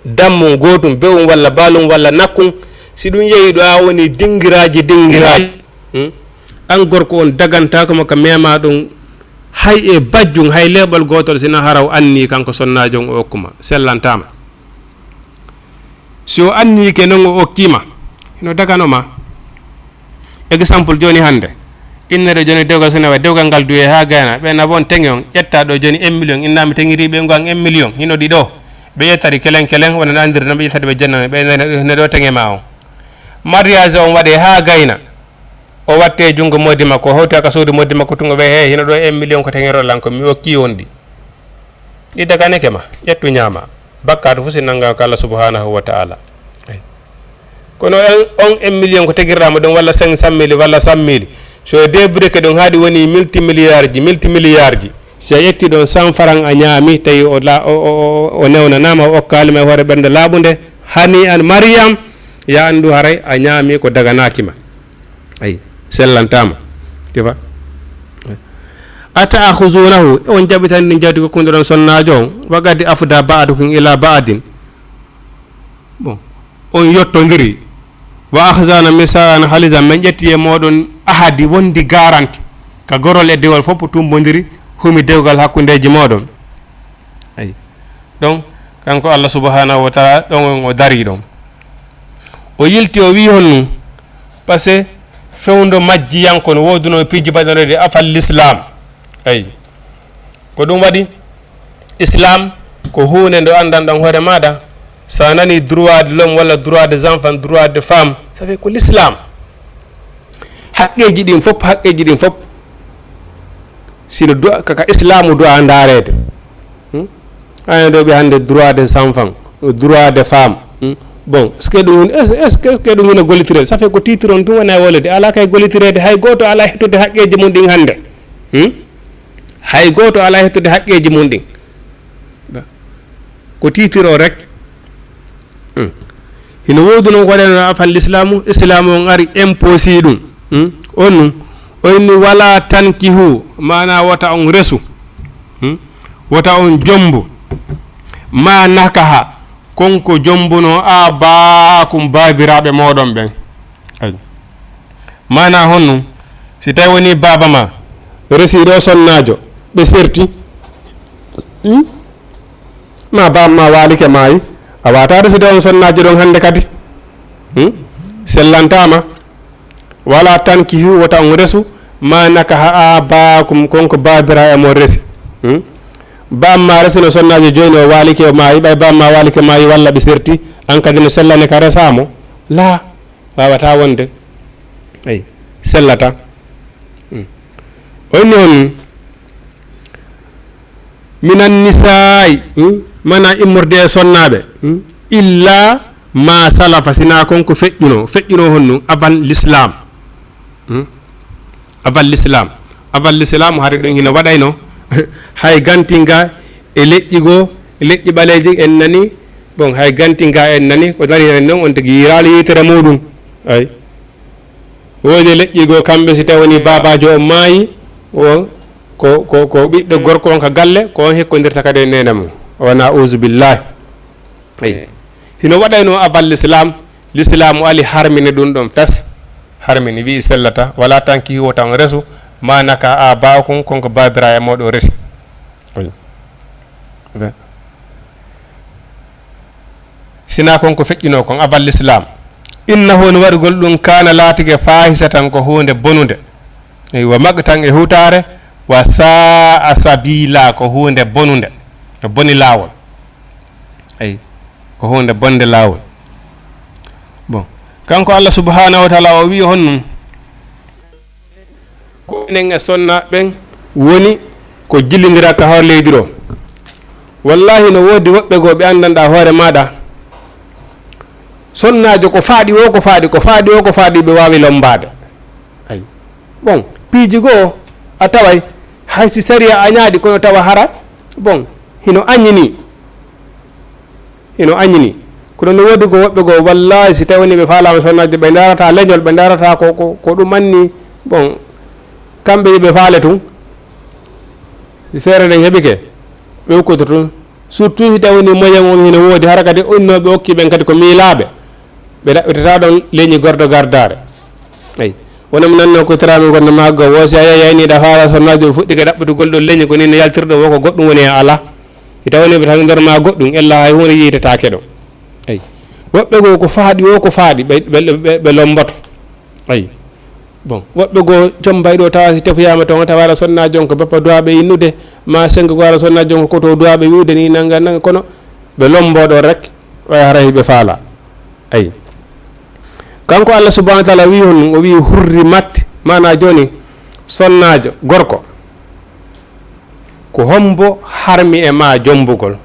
dammum gootum, be'um walla baalum walla nakkun, si ɗum yehi ɗo a woni dingiraaji, dingiraaji. Hmm? An gorko on dagantaako mo ka meema ɗum, hay e bajjum, hay leeɓol gootol, sina hara o anni kanko sonnaajo on o okkuma, sellantaama. Si o anniike non o okkii ma, hino dagano ma. Exemple jooni hannde, innere jooni dewgal so nawa, dewgal ngal duwe haa gayna, ɓe na bon teŋe on, ƴetta ɗo jooni un million, inna mi teŋiri ɓe ngon un million, hino ɗi ɗo. Ɓe ƴettari kelen kelen, wona no anndiri non, ɓe ƴettari ɓe jennano, ɓe ne, ne ɗo teŋe ma on. Mariage on waɗe haa gayna, o watte junngo moodi makko, o hawti ka suudu moodi makko tun, o wi'a, "Hey, hino ɗo un million ko teŋirol lan ko, mi okkii on ɗi." Ɗi daganike ma, ƴettu ñaama. Bakkaatu fof si nanngaa ko Allah subhanahu wa ta'ala. Ay. Kono on, on un million ko tegirɗaa mo ɗon, walla cinq cent mille, walla cent mille. So o débloqué ɗon haa ɗi woni multimilliard ji, multimilliard ji. Si a ƴetti ɗon cent francs a ñaami, tawi o la-, o, o, o, o newnanaama, o okkaali ma e hoore ɓernde laaɓunde, hani an Mariyam, ya anndu haray a ñaami ko daganaaki ma. Ay, sellantaama. Kifa? Ata'khuzunahu, on jaɓitan ɗin jawdi ko kunduɗon sonnaajo on, wa qad afda ba'dukum ila ba'din. Bon, on yottondiri. Wa akhzana misaqan ghaliza, men ƴetti e mooɗon ahadi wondi garanti, ka gorol e dewol fof tumbondiri, humi dewgal hakkundeeji mooɗon. Ayi. Donc, kanko Allah subhanahu wa ta'ala, ɗon o dari ɗon. O yilti, o wi'i honnu, parce que fewndo majjiyanko no woodunoo piiji baɗanooɗi afal l'islam. Ayi. Ko ɗum waɗi, Islam ko huunde nde anndanɗon hoore maaɗa. So a nanii droit de l'homme walla droit des enfants, droit de femme, ça fait ko l'islam. Haqqeeji ɗin fof, haqqeeji ɗin fof, sino du'a, ka, ka islamu du'a ndaareede. Hmm? Ayen ɗo ɓe hannde droit des enfants, droit des femmes. Hmm? Bon, est-ce que ɗum, est-ce, est-ce que, est-ce que ɗum hino gollitireede? Ça fait ko titre on tun woni e wowleede. Alaa kay gollitireede, hay gooto alaa heɓtude haqqeeji mum ɗin hannde. Hmm? Hay gooto alaa heɓtude haqqeeji mum ɗin. Ko tiitiro rek. Hmm. Hino woodi non ko waɗano afal Islaamu, Islaamu on ari imposi ɗum. Hmm? On ɗum, o inni, "Wala tankihu," maana wota on resu. Hmm? Wota on jombu. "Ma nakaha," kon ko jombuno, "abaakum," baabiraaɓe mooɗon ɓen. Ay. Maanaa honno? Si tawi wonii baaba maa resii ɗoo sonnaajo, ɓe serti, hmm? Maa baaba maa waalike maayi, a waawataa resude on sonnaajo ɗon hannde kadi. Hmm? Sellantaama. "Wala tankihu," wota on resu, "ma nakaha abaakum," kon ko baabiraaɓe mon resi. Hmm? Baaba maa resino sonnaajo, jooni o waalike, o maayi, ɓay baaba maa waalike maayi walla ɓe serti, an kadi no sellane ka resaa mo? Laa. Waawataa wonde. Ay, sellataa. Hmm. O inni on, "Minan nisaa'i," hmm, mana immorde e sonnaaɓe, hmm, "illa ma salafa," sinaa kon ko feƴƴuno, feƴƴuno honno avant l'islam. Hmm? Avant l'islam. Avant l'islam, hari ɗum hino waɗayno, hay gantinga e leƴƴi goo, leƴƴi ɓaleeji en nani, bon, hay gantinga en nani, ko dari heen non, on tigi yiiraali yitere muuɗum. Ay. Woodi leƴƴi goo, kamɓe si tawi woni baabaajo on maayi, o, ko, ko, ko ɓiɗɗo gorko on ka galle, ko on hikkondirta kadi e neene mum. O wona, auzu billahi. Ay. Eh. Hino waɗayno avant l'islam, l'islam ali harmini ɗum ɗon fes. Harmini, wi'i sellata, "Wala tankihu," wota on resu, "ma naka aba'ukum," kon ko baabiraaɓe mooɗon resi. Ay. Be. Sinaa kon ko feƴƴunoo kon avant l'islam. "Innahu," no waɗugol ɗum, "kaana," laatike, "fahisatan," ko huunde bonunde. Eywa, maqtan, e hutaare, "wa sa'a sabila," ko huunde bonunde. No boni laawol. Ay, ko huunde bonde laawol. Bon, kanko Allah subhanahu wa ta'ala o wi'i honɗum? Ko enen e sonnaaɓe ɓen woni ko jillindira ka hoore leydi ɗo. Wallahi, no woodi woɓɓe goo ɓe anndanɗaa hoore maaɗa. Sonnaajo ko faaɗi woo, ko faaɗi, ko faaɗi woo, ko faaɗi, ɓe waawi lommbaade. Ay. Bon, piiji goo a taway, hay si sariya añaaɗi, kono tawa hara, bon, hino añini. Hino añini. Kono no woodi goo woɓɓe goo, wallahi, si tawi woni ɓe faalaama sonnaajo, ɓe ndaarataa leñol, ɓe ndaarataa ko, ko, ko ɗum anni, bon, kamɓe ɓe faale tun. Si feere nden heɓike, ɓe ukkoto tun. Surtout si tawi woni moyen on hino woodi, hara kadi onnooɓe okki ɓen kadi ko miilaaɓe. Ɓe ɗaɓɓitataa ɗon leñi gordo gardaare. Ay. Wona mi nannoo ko tiraami ngonno maaggo, wo si a yahi ayniiɗa faala sonnaajo ɓe fuɗɗike ɗaɓɓitugol ɗon leñi, ko nii no yaltirɗo, wo ko goɗɗum woni hen alaa. Si tawi woni ɓe tan nder maa goɗɗum, ella hay huunde yiitetaake ɗo. Ay. Woɓɓe goo ko faaɗi woo ko faaɗi, ɓe, ɓe, ɓe, ɓe lomboto. Ay. Bon, woɓɓe goo combay ɗo tawa si tefoyaama ton, tawa ara sonnaajo on ko bappa duwaaɓe innude, ma sengo goo ara sonnaajo on ko koto duwaaɓe wi'ude ni nanga nanga, kono ɓe lombo ɗon rek, way hara hiɓe faala. Ay. Kanko Allah subhanahu wa ta'ala wi'i hon, o wi'i hurrimat, maana jooni sonnaajo gorko. Ko hombo harmi e ma jombugol?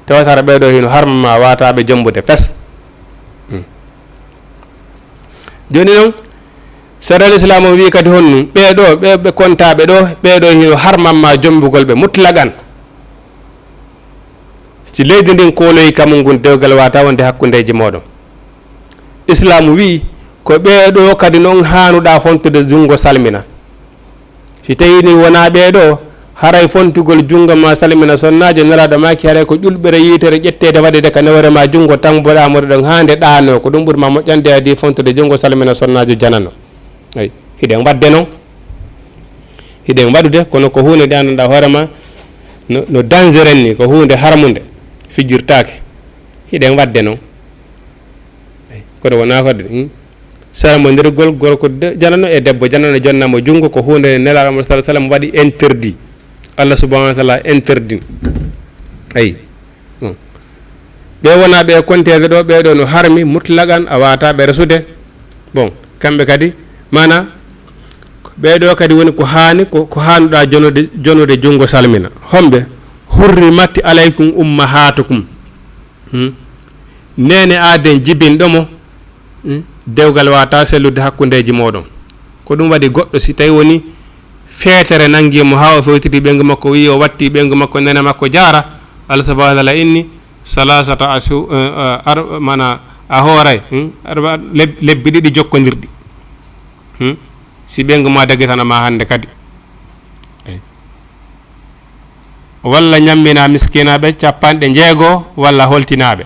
Tawata hara ɓee ɗoo hino harma ma, waawataa ɓe jombude fes. Hmm. Jooni non, sariya Islaam on wi'i kadi honɗum? Ɓee ɗoo, ɓe, ɓe kontaaɓe ɗoo, ɓee ɗoo hino harma ma jombugol ɓe mutlaqan. Si leydi ndin kooloyi ka mun ngun dewgal, waawataa wonde hakkundeeji mooɗon. Islaamu wi'i, ko ɓee ɗoo kadi non haanuɗaa fontude junngo salmina. Si tawii ni wonaa ɓee ɗoo, Haray fontugol junngo maa salmina sonnaajo, Nelaaɗo maaki, haray ko ƴulɓere yiitere ƴetteede waɗeede ka newre maa junngo, tamboɗaa mo ɗon haa nde ɗaanoo. Ko ɗum ɓuri maa moƴƴande adii fontude junngo salmina sonnaajo janano. Ay, hiɗen waɗde non. Hiɗen waɗude, kono ko huunde nde anndanɗaa hoore maa no, no dangereux ni, ko huunde harmunde, fijirtaake. Hiɗen waɗde non. Ay, kono wonaa ko de, hmm? Sarmondirgol gorko de-, janano e debbo janano, jonna mo junngo, ko huunde Nelaaɗo Muhammad sallallahu alaihi wasallam waɗi interdit. Allah subhanahu wa ta'ala interdit. Ay. Bon. Ɓe wonaa ɓe konteede ɗo, ɓee ɗoo no harmi mutlaqan, a waawataa ɓe resude. Bon, kamɓe kadi, maanaa, ɓee ɗoo kadi woni ko haani, ko, ko haanuɗaa jonude, jonude junngo salmina. Homɓe? "Hurrimat alaykum ummahatukum." Hmm? Neene aaden jibinɗo mo, hmm? Dewgal waawataa sellude hakkundeeji mooɗon. Ko ɗum waɗi goɗɗo, si tawi woni feetere nanngi mo haa o fewtiti ɓeyngu makko, wi'i o watti ɓeyngu makko, neene makko jaara, Allah subhanahu wa ta'ala inni, "Salasata asu-, eh, eh, ar-, mana a hooray, hmm? Arba-, leb-, lebbi ɗiɗi jokkondirɗi." Hmm? Si ɓeyngu maa dagitana ma hannde kadi. Walla ñammina miskinaaɓe capanɗe jeego, walla holtinaaɓe.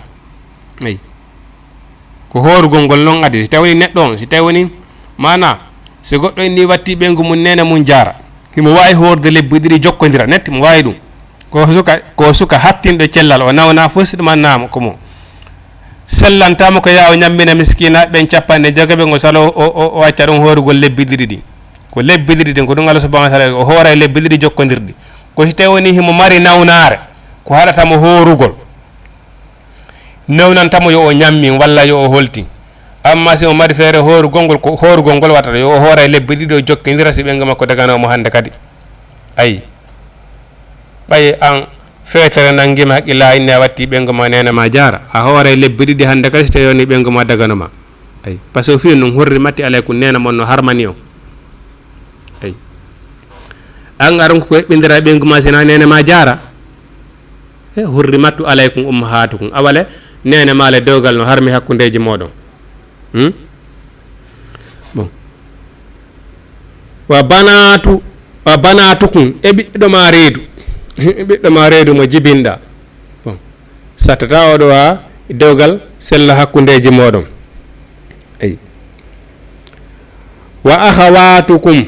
Eyi. Ko hoorugol ngol non adii. Si tawi woni neɗɗo on, si tawi woni, maanaa, si goɗɗo inni watti ɓeyngu mum, neene mum jaara, himo waawi hoorde lebbi ɗiɗi jokkondira, net, mo waawi ɗum. Ko suka, ko suka hattinɗo cellal, o nawna fof si ɗum annaa mo ko mo. Sellantaa mo ko yaa o ñammina miskinaaɓe ɓen capanɗe jeego ɓe, ngo salo o, o, o acca ɗum hoorugol lebbi ɗiɗi ɗin. Ko lebbi ɗiɗi ɗin, ko ɗum Allah subhanahu wa ta'ala o hoora e lebbi ɗiɗi jokkondirɗi. Ko si tawi woni himo mari nawnaare, ko haɗata mo hoorugol. Newnanta mo yo o ñammin walla yo o holtin. Amma si o mari feere hoorugol ngol, ko hoorugol ngol waɗata, yo o hoora e lebbi ɗiɗi o jokkindira si ɓeyngu makko daganoo mo hannde kadi. Ayi. Ɓay an feetere nanngi ma, haqqillaa inni a watti ɓeyngu ma, neene ma jaara. A hoora e lebbi ɗiɗi hannde kadi si tawi woni ɓeyngu ma dagano ma. Ayi. Parce que o fii non, "Hurrimat alaykum", neene mon no harmani on. Eyi. An aron ko heɓɓindira e ɓeyngu ma, sina neene ma jaara. E, "Hurrimat alaykum ummahatukum." Awale, neene ma le dewgal no harmi hakkundeeji mooɗon. Hmm? Bon. "Wa banatu, wa banatukum", e ɓiɗɗo ma reedu. Ɓiɗɗo ma reedu mo jibinɗa. Bon. Sattata oɗo waawa dewgal sella hakkundeeji mooɗon. Eyi. "Wa akhawatukum",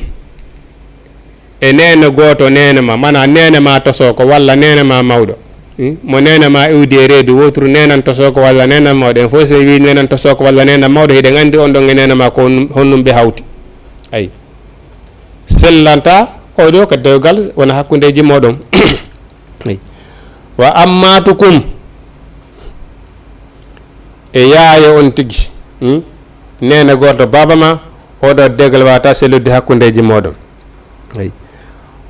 e neene gooto neene ma, mana neene ma tosooko walla neene ma mawɗo. Hmm? Mo neene ma iwdi e reedu, wooturu neenan tosooko walla neenan mawɗo. En fof si en wii neenan tosooko walla neenan mawɗo, hiɗen anndi on ɗon e neene ma ko hon-, honɗum ɓe hawti. Ayi. Sellanta oɗo ka dewgal wona hakkundeeji mooɗon. Eyi. "Wa ammatukum", e yaaye on tigi, hmm? Neene gooto baaba ma, oɗo dewgal waawataa sellude hakkundeeji mooɗon. Eyi.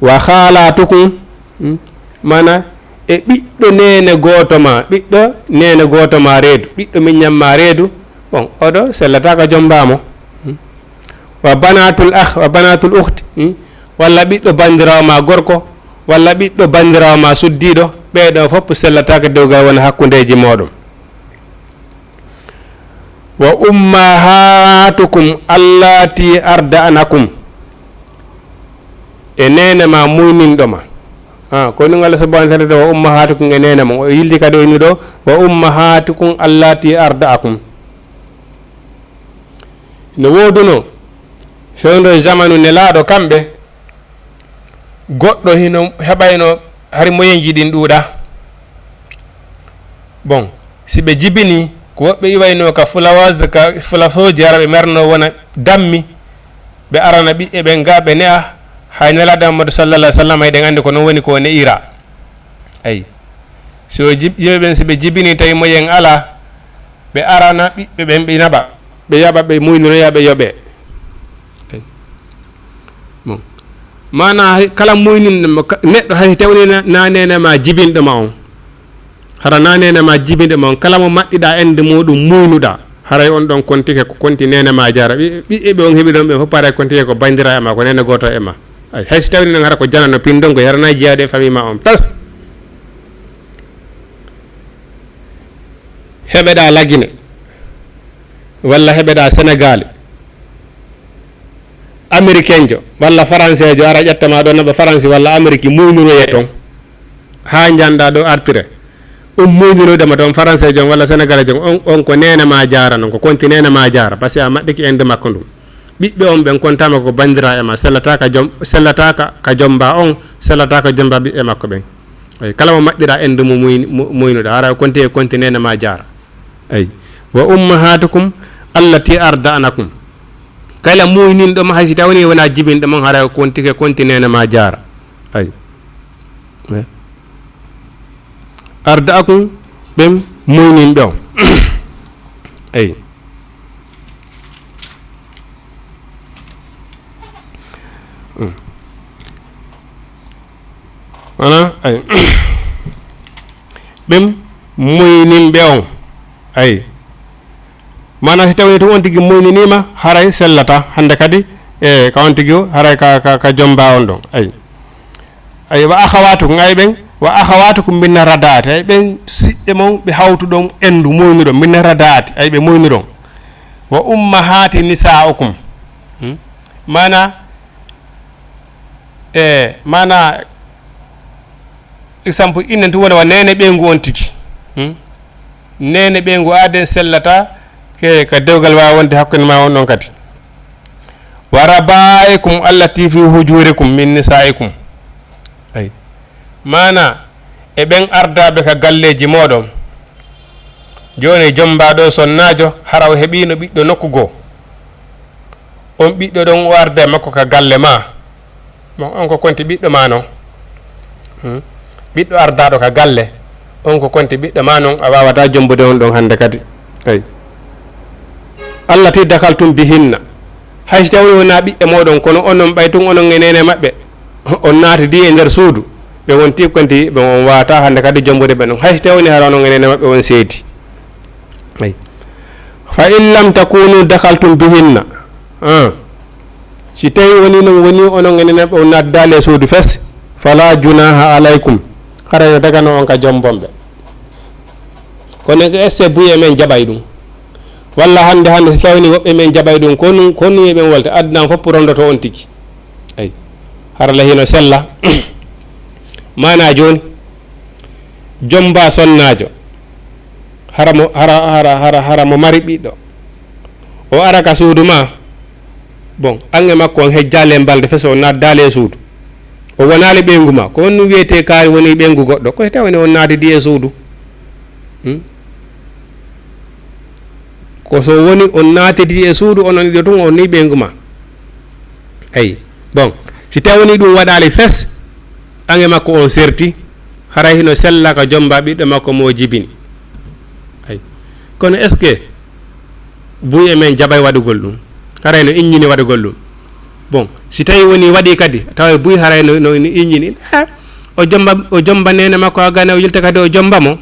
"Wa khalatukum", hmm? Mana e ɓiɗɗo neene gooto ma, ɓiɗɗo neene gooto ma reedu, ɓiɗɗo miñan ma reedu, bon, oɗo sellataa ka jomba mo. Hmm? "Wa banatul akh, wa banatul ukhti", hmm? Walla ɓiɗɗo banndiraawo ma gorko, walla ɓiɗɗo banndiraawo ma suddiiɗo, ɓee ɗoo fof sellataake dewgal wona hakkundeeji mooɗon. "Wa ummahatukum allati arda'nakum", e neene ma muyninɗo ma. Ha, ko ɗum Allah subhanahu wa ta'ala, "Wa ummahatukum", e neene mon. O yilti kadi o inni ɗoo, "Wa ummahatukum allati arda'akum". No woodunoo fewndo e zamanu Nelaaɗo, kamɓe goɗɗo hino heɓayno hari moyenji ɗin ɗuuɗaa. Bon, si ɓe jibini, ko woɓɓe iwaynoo ka fulawaas, ka fulasooji hara ɓe marnoo wona dammi, ɓe arana ɓiɓɓe ɓen gaa ɓe ne'a, hay Nelaaɗo Muhammadu sallallahu alaihi wasallam, eɗen anndi ko non woni ko o ne'ira. Ay. Si o jib-, yimɓe ɓen, si ɓe jibini tawi moyen alaa, ɓe arana ɓiɓɓe ɓen, ɓe naɓa, ɓe yaɓa, ɓe muyninoya, ɓe yoɓe. Ay. Bon. Maanaa, hay kala muyninɗo mo, ka-, neɗɗo hay si tawni na, na neene ma jibinɗo ma on. Hara na neene ma jibinɗo ma on, kala mo maɗɗiɗaa ende muuɗum muynuɗaa. Haray on ɗon kontike ko konti neene ma jaara. Ɓi-, ɓiɓɓe ɓe on heɓi ɗon ɓe fof paray kontike ko banndiraaɓe ma, ko neene gooto e ma. Ay, hay si tawni non hara ko janano pindon ko hara na jiyaade e famille ma on. Tas! Heɓeɗaa Lagine, walla heɓeɗaa Senegaali, Amerikenjo walla faranseejo ara ƴetta ma ɗon naɓa Faransi walla Ameriki muynuroye ton. Haa njanɗa ɗo artire. On muynuroyde ma ton faranseejo on walla senegaleejo on, on, on ko neene ma jaara non, ko konti neene ma jaara, parce que a maɗɗiki ende makko ndun. Ɓiɓɓe on ɓen kontama ko bandira e ma, sellata ka jom, sellata ka, ka jomba on, sellata ka jomba ɓiɓɓe makko ɓen. Eyi, kala mo maɗɗira ende mo muyni-, mo-, muynuɗa, hara konti e konti neene ma jaara. Eyi. Wa ummahatukum allati arda'nakum. Kala muyninɗo ma, hay si tawni wona jibinɗo mon, hara kontike konti neene ma jaara. Eyi. Eyi. Arda'akum, ɓen muyninɓe on. Eyi. Mm. Wona, ay. Ɓen muyninɓe on. Ay. Maana si tawii tun on tigi muyniniima, haray sellata. Hannde kadi, e ka on tigi, haray ka, ka, ka jomba on ɗon. Ay. Ay, wa akhawatukum, ay ɓen, wa akhawatukum min radaati, ay ɓen siɓɓe mon ɓe hawtuɗon endu, muynuɗon, min radaati, ay ɓe muynuɗon. Wa ummahati nisaikum. Hmm? Maana, e, maana, exemple, innen tun wona wa neene ɓeyngu on tigi. Hmm? Neene ɓeyngu aaden sellata ke, ka dewgal waawa wonde hakkunde ma on ɗon kadi. Wa raba'ikum allati fi hujurikum min nisaikum. Ay. Maana, e ɓen ardaaɓe ka galleeji mooɗon. Jooni, jommbaaɗo sonnaajo, hara o heɓiino ɓiɗɗo nokku goo. On ɓiɗɗo ɗon, o arda e makko ka galle maa. Bon, on ko konti ɓiɗɗo maa non. Hmm? Ɓiɗɗo ardaaɗo ka galle, on ko konti ɓiɗɗo maa non, a waawataa jombude on ɗon hannde kadi. Ay. Allati dakaltum bihinna. Hay si tawii wonaa ɓiɓɓe mooɗon, kono onon ɓay tun onon e neene maɓɓe, on naatidi e nder suudu, ɓe wonti konti, ɓe on waawataa hannde kadi jombude ɓe non. Hay si tawii hara onon e neene maɓɓe on seedi. Ay. Fa in lam takunu dakaltum bihinna. Ah. Si tawii wonii non, wonii onon e neene maɓɓe on naatidaali e suudu fes, fala junaha alaykum. Haray no dagano on ka jombon ɓe. Kono est-ce que buy e men jaɓay ɗum? Walla hannde, hannde si tawii woɓɓe men jaɓay ɗum, ko nun, ko nun e ɓen wolta, aduna on fof rondoto on tigi. Ay. Hara la hino sella. Maanaa jooni, jomba sonnaajo. Hara mo, hara, hara, hara, hara mo mari ɓiɗɗo. O ara ka suudu maa. Bon, an e makko on hejjaali e mbalde fes, o naatdaali e suudu. O wonaali ɓeyngu maa. Ko honɗum wiyetee kaari woni ɓeyngu goɗɗo? Ko si tawii on naatidi e suudu. Hmm? Ko so woni on naatidi e suudu, onon ɗiɗo tun, on nii ɓeyngu maa. Ay. Bon, si tawii ɗum waɗaali fes, an e makko on serti, haray hino sella ka jomba ɓiɗɗo makko mo o jibini. Ay. Kono est-ce que buy e men jaɓay waɗugol ɗum? Haray no inñini waɗugol ɗum. Bon, si tawii woni waɗii kadi, tawa buy haray no, no, no inñini. Eh, o jomba, o jomba neene makko, a gane o yilta kadi o jomba mo.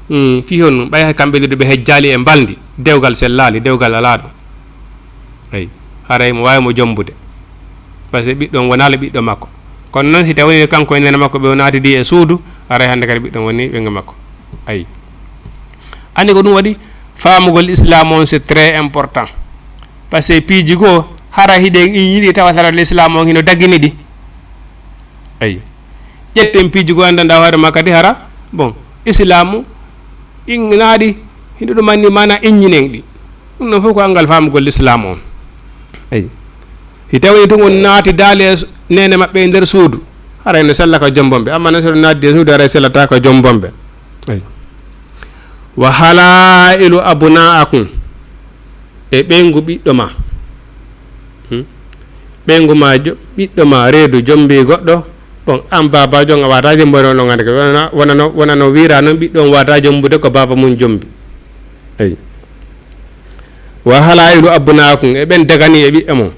Hmm, fii honɗum? Ɓay hay kamɓe ɗiɗo ɓe hejjaali e mbalndi, dewgal sellaali, dewgal alaa ɗum. Eyi, haray mo waawi mo jombude. Parce que ɓiɗɗo on wonaali ɓiɗɗo makko. Kono non, si tawii kanko e neene makko ɓe naatidi e suudu, haray hannde kadi ɓiɗɗo on woni ɓeyngu makko. Ayi. Anndi ko ɗum waɗi, faamugol Islaam on, c'est très important. Parce que piiji goo, hara hiɗen iñiɗi tawa tara Islaam on hino dagini ɗi. Ayi. Ƴetten piiji goo, anndanɗaa hoore maa kadi hara, bon, Islaamu, in-, naɗi, hiɗo ɗum anni maanaa inñinen ɗi. Ɗum ɗon fof ko anngal faamugol Islaamu on. Ayi. Si tawii tun on naatidaali e s-, neene maɓɓe e nder suudu, haray no sella ka jombon ɓe. Amma non, si on naatidi e suudu, haray sellataa ka jombon ɓe. Ayi. Wa halailu abnaikum, e ɓeyngu ɓiɗɗo maa. Hmm? Ɓeyngu maa jo-, ɓiɗɗo maa reedu jombii goɗɗo, bon, an baabaajo on a waawataa jombude on ɗon hannde, wonano, wonano, wonano wiiraa non ɓiɗɗo on waawataa jombude ko baaba mun jombi. Eyi. Wa halailu abnaikum, e ɓen daganii e ɓiɓɓe mon.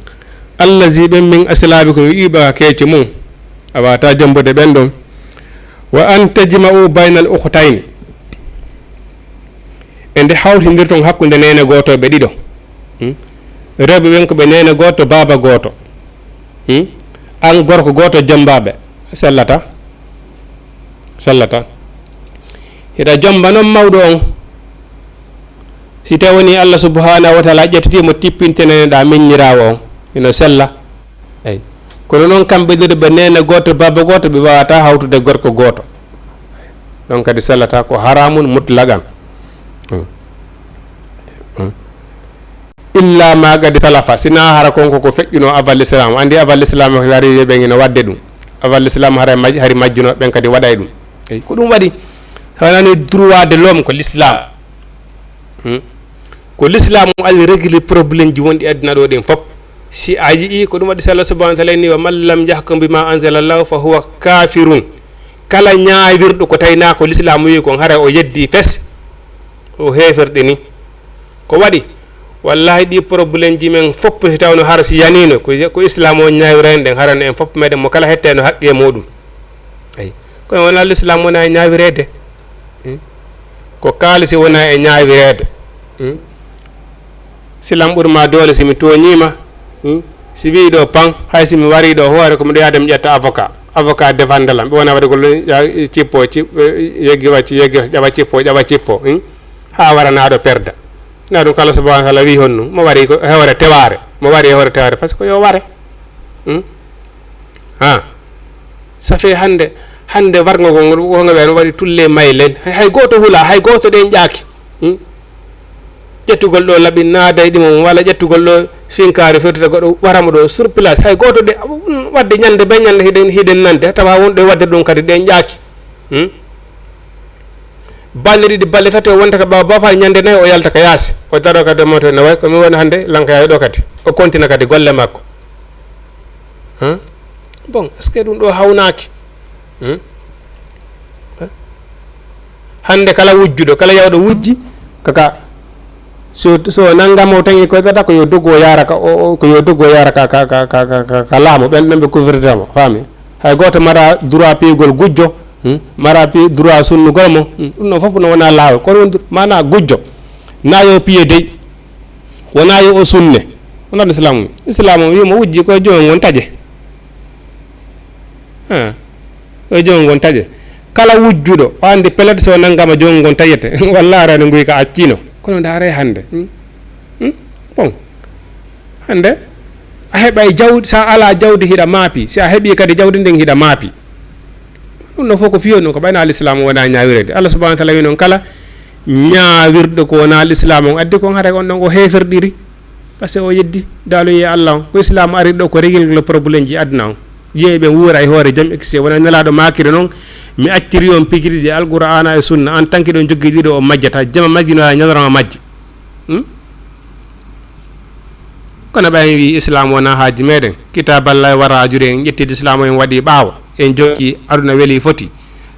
Allazi ɓen min aslabikum, wi'i ɓe ka keeci mun. A waawataa jombude ɓen ɗon. Wa an tajma'u baynal ukhtayni. E nde hawtindirton hakkunde neene gooto ɓe ɗiɗo. Hmm? Rewɓe ɓen ko ɓe neene gooto, baaba gooto. Hmm? An gorko gooto jomba ɓe. Sellata. Sellata. Hiɗa jomba non mawɗo on. Si tawii wonii Allah subhanahu wa ta'ala ƴettitii mo, tippinteneɗaa miñiraawo on. Hino sella. Eyi. Kono non kamɓe ɗiɗo ɓe neene gooto, baaba gooto, ɓe waawataa hawtude gorko gooto. Ɗon kadi sellata ko haramun mutlaqan. Hmm. Hmm. Illa ma qad salafa, sinaa hara kon ko ko feƴƴuno avant l'islam. Andi avant l'islam hari ɓen hino wadde ɗum. Avant l'islam hari maj-, hari majjuno ɓen kadi waɗay ɗum. Eyi, ko ɗum waɗi. Sa wonani droit de l'homme ko l'islam. Hmm? Ko l'islam o alli régler problème ji wonɗi aduna ɗo ɗen fop. Si a yi'i ko ɗum waɗi, si Allah subhanahu wa ta'ala inni, "Wa man lam yahkum bima anzala Allah fa huwa kafirun." Kala ñaawirɗo ko tawi naa ko l'islam wi'i kon, haray o yeddi fes, o heeferɗini. Ko waɗi? Wallahi ɗi problème ji men fop si tawno hara si yanino ko, ko islam o ñaawira en ɗen, harano en fop meɗen mo kala hetteno haqqe muɗum. Eyi. Kono wona l'islam wona e ñaawireede. Hmm? Ko kaalisi wona e ñaawireede. Hmm? Silam ɓuri ma doole si mi tooñiima. Hmm? Si wii ɗo pan, hay si mi warii ɗo hoore, ko miɗo yaade mi ƴetta avocat. Avocat defande lam. Ɓe wona waɗugol ɗum, ya, cippo, cip-, yeggi wacci, yeggi, ƴawa cippo, ƴawa cippo. Hmm? Haa waranaaɗo perda. Na ɗum kala subhanahu wa ta'ala wii honno. Mo warii ko e hoore tewaare. Mo warii e hoore tewaare, parce que yo ware. Hmm? Ha. Ça fait hannde, hannde warngo ngo, ngo, ngo ɓe no waɗi tulle maylen. Hay, hay gooto hula, hay gooto ɗen ƴaaki. Hmm? Ƴettugol ɗo laɓi naada e ɗimo mum, walla ƴettugol ɗo finkaari firtude goɗɗo waramo ɗo sur place. Hay gooto ɗe, waɗde ñande be ñande hiɗen, hiɗen nande, tawa wonɗo e waɗde ɗum kadi ɗen ƴaaki. Hmm? Balɗe ɗiɗi, balɗe tati o wonta ka ɓaawo bafal, ñande nayi o yalta ka yaasi. O daro kadi e moto ne way ko mi woni hannde, lanka yaade ɗo kadi. O kontina kadi golle makko. Hein? Bon, est-ce que ɗum ɗo hawnaaki? Hmm? Hannde kala wujjuɗo, kala yawɗo wujji, kaka, so, so nanngamo tan e koy tata, ko yo doggo yaara ka, o, o, ko yo doggo yaara ka, ka, ka, ka, ka, ka, ka laamu, ɓen, ɓen ɓe kufirtamo, faami? Hay gooto mara droit piyugol gujjo, hmm? Mara pi droit sunnugol mo, hmm? Ɗum ɗon fof no wona laawol, kono won mana gujjo, na yo piye dey. Wonaa yo o sunne. Wonaa Lislaamu. Lislaamu wi'i mo wujji ko joom ngon taƴe. Ha. Ko joom ngon taƴe. Kala wujjuɗo, o anndi pellet so nanngama joom ngon taƴete. Wallaahi arani nguy ka accino. Kono nda aray hannde. Hmm? Hmm? Bon. Hannde, a heɓay jawdi, sa alaa jawdi hiɗa maapi. Si a heɓii kadi jawdi ndin hiɗa maapi. Ɗum ɗon fof ko fiyo ɗum, ko ɓayna Lislaamu wona ñaawireede. Allah subhanahu wa ta'ala wi non kala ñaawirɗo ko wona Lislaamu on addi kon, haray on ɗon o heeferɗiri. Parce que o yeddi daaluye Allah on. Ko Islaamu ari ɗo ko régler problème ji aduna on. Yeeɓe wuura e hoore jam, et cetera. Wona Nelaaɗo maakiri non, mi acciri on piiji ɗiɗi, Alqur'aana e Sunna. En tant que ɗon jogii ɗiɗo, on majjata. Jama majji no waawi ñalorma majji. Hmm? Kono ɓay en wii Islaamu wonaa haaju meɗen. Kitaaballahi wara juuɗe, en ƴetti Islaamu en waɗi ɓaawo. En jokki aduna weli foti.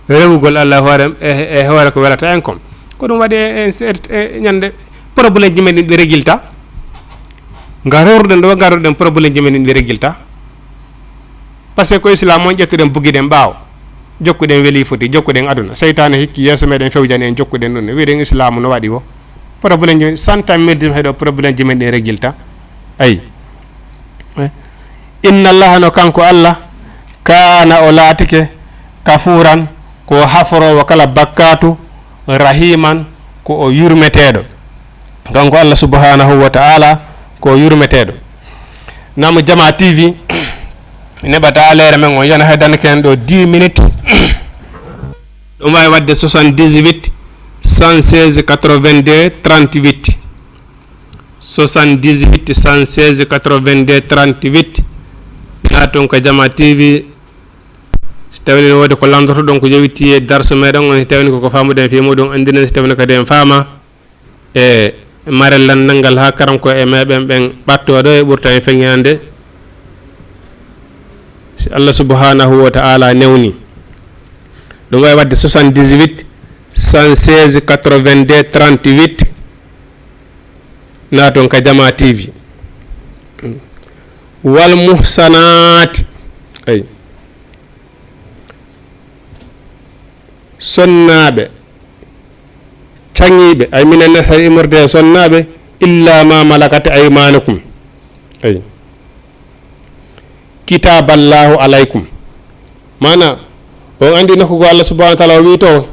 Rewugol Allah e hoore, e, e hoore ko welata en kon. Ko ɗum waɗi en, en, en ñande problème ji men ɗin ɗi régilta. Nga rewruɗen ɗo, garuɗen problème ji men ɗin ɗi régilta. Parce que ko Islaamu on ƴettuɗen bugiɗen ɓaawo. Jokkuɗen weli foti, jokkuɗen aduna. Seytaane hikki yeeso meɗen fewjani en jokkuɗen ɗum. Wiɗen Islaamu no waɗi wo. Problème ji, santan mirdi heɗo problème ji men ɗin régilta. Ayi. Eh. Inna Allaha no kanko Allah, kaana o laatike, kafuuran ko o haforoowo kala bakkaatu, rahiiman ko o yurmeteeɗo. Kanko Allah subhanahu wa ta'ala ko o yurmeteeɗo. Namu Jama T V, neɓata leere men on, yana heddana ken ɗo dix minutes. Ɗum waawi waɗde soixante-dix-huit, cent seize, quatre-vingt-deux, trente-huit. Soixante-dix-huit, cent seize, quatre-vingt-deux, trente-huit. Naatun ka Jama T V. Si tawii no woodi ko lanndortoɗon ko yowitii e darsu meɗen on, si tawii ko ko faamuɗen fii muɗum, anndiɗen, si tawii kadi en faama. E marel lanndal ngal haa karam ko e meɗen ɓen ɓattoo ɗo e ɓurta en feŋaande. Si Allah subhanahu wa ta'ala newni. Ɗum waawi waɗde soixante-dix-huit, cent seize, quatre-vingt-deux, trente-huit. Naaton ka Jama T V. Wal muhsanaati. Ay. Sonnaaɓe. Caŋiiɓe. Ay, minen ne tawi immorde e sonnaaɓe. Illa ma malakat aymanukum. Ay. Kitaballahu alaykum. Maana, on anndi nokku ko Allah subhanahu wa ta'ala o wi'i to,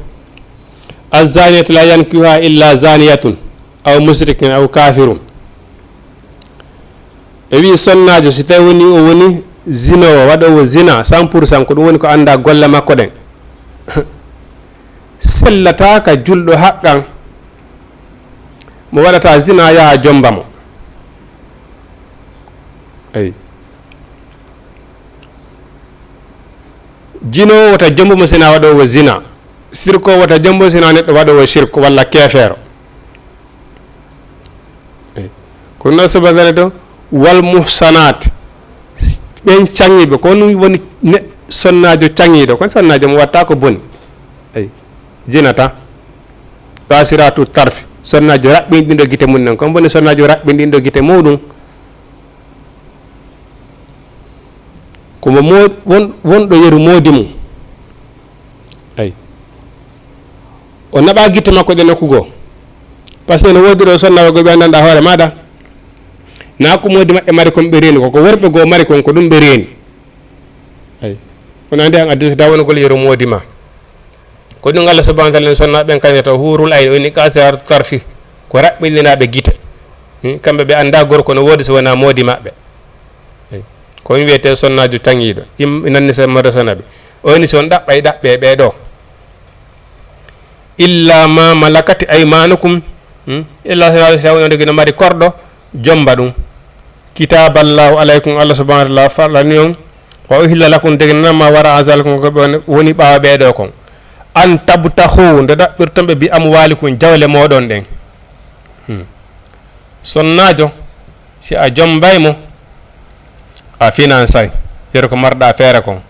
"Azzaniyatu la yankihuha illa zaniyatun, aw mushrikun, aw kafirun." E wi'i sonnaajo, si tawi woni o woni zinoowo, waɗoowo zina, cent pour cent, ko ɗum woni ko anndaa golle makko ɗen. Sellataa ka julɗo haqqan, mo waɗata zina yaha jomba mo. Eyi. Jinoowo wota jombo mo sina waɗoowo zina. Sirko wota jombo sina neɗɗo waɗoowo shirk walla keefeero. Eyi. Ko non sabu Allah to, "Wal muhsanaat", ɓen caŋiiɓe, ko ɗum woni ne-, sonnaajo caŋiiɗo, kon sonnaajo mo watta ko boni. Eyi. Jinata. Qasiraatu tarfi, sonnaajo raɓɓinɗinɗo gite mum en, kon woni sonnaajo raɓɓinɗinɗo gite muɗum. Ko mo mo-, won-, wonɗo yeru moodi mum. Ay. O naɓa gite makko ɗe nokku goo. Par ce que no woodi ɗo sonnaaɓe goo ɓe anndanɗaa hoore maaɗa. Naa ko moodi maɓɓe mari kon ɓe reeni, ko ko worɓe goo mari kon, ko ɗum ɓe reeni. Ay. Kono anndi han addisata wonugol yeru moodi ma. Ko ɗum Allah subhanahu wa ta'ala en sonna ɓen kañata huurul ayni, o inni qasiraatu tarfi, ko raɓɓinɗinaaɓe gite. Hmm, kamɓe ɓe anndaa gorko no woodi so wonaa moodi maɓɓe. Hey. Ko ɗum wiyetee sonnaajo caŋiiɗo. Im-, nanni sen mo resana ɓe. O inni si on ɗaɓɓay ɗaɓɓe ɓee ɗoo. Illa ma malakati aymanukum. Hmm? Illa so wonaa si tawii on tigi no mari korɗo, jomba ɗum. Kitaballahu alaykum, Allah subhanahu wa ta'ala farlani on, wa uhilla lakum, deginanama wara zalikum, ko ɓe woni ɓaawo ɓee ɗoo kon. An tabtahu, nde ɗaɓɓirton ɓe bi amwalikum, jawle mooɗon ɗen. Hmm. Sonnaajo, si a jombay mo, a finansay, yeru ko marɗaa feere kon.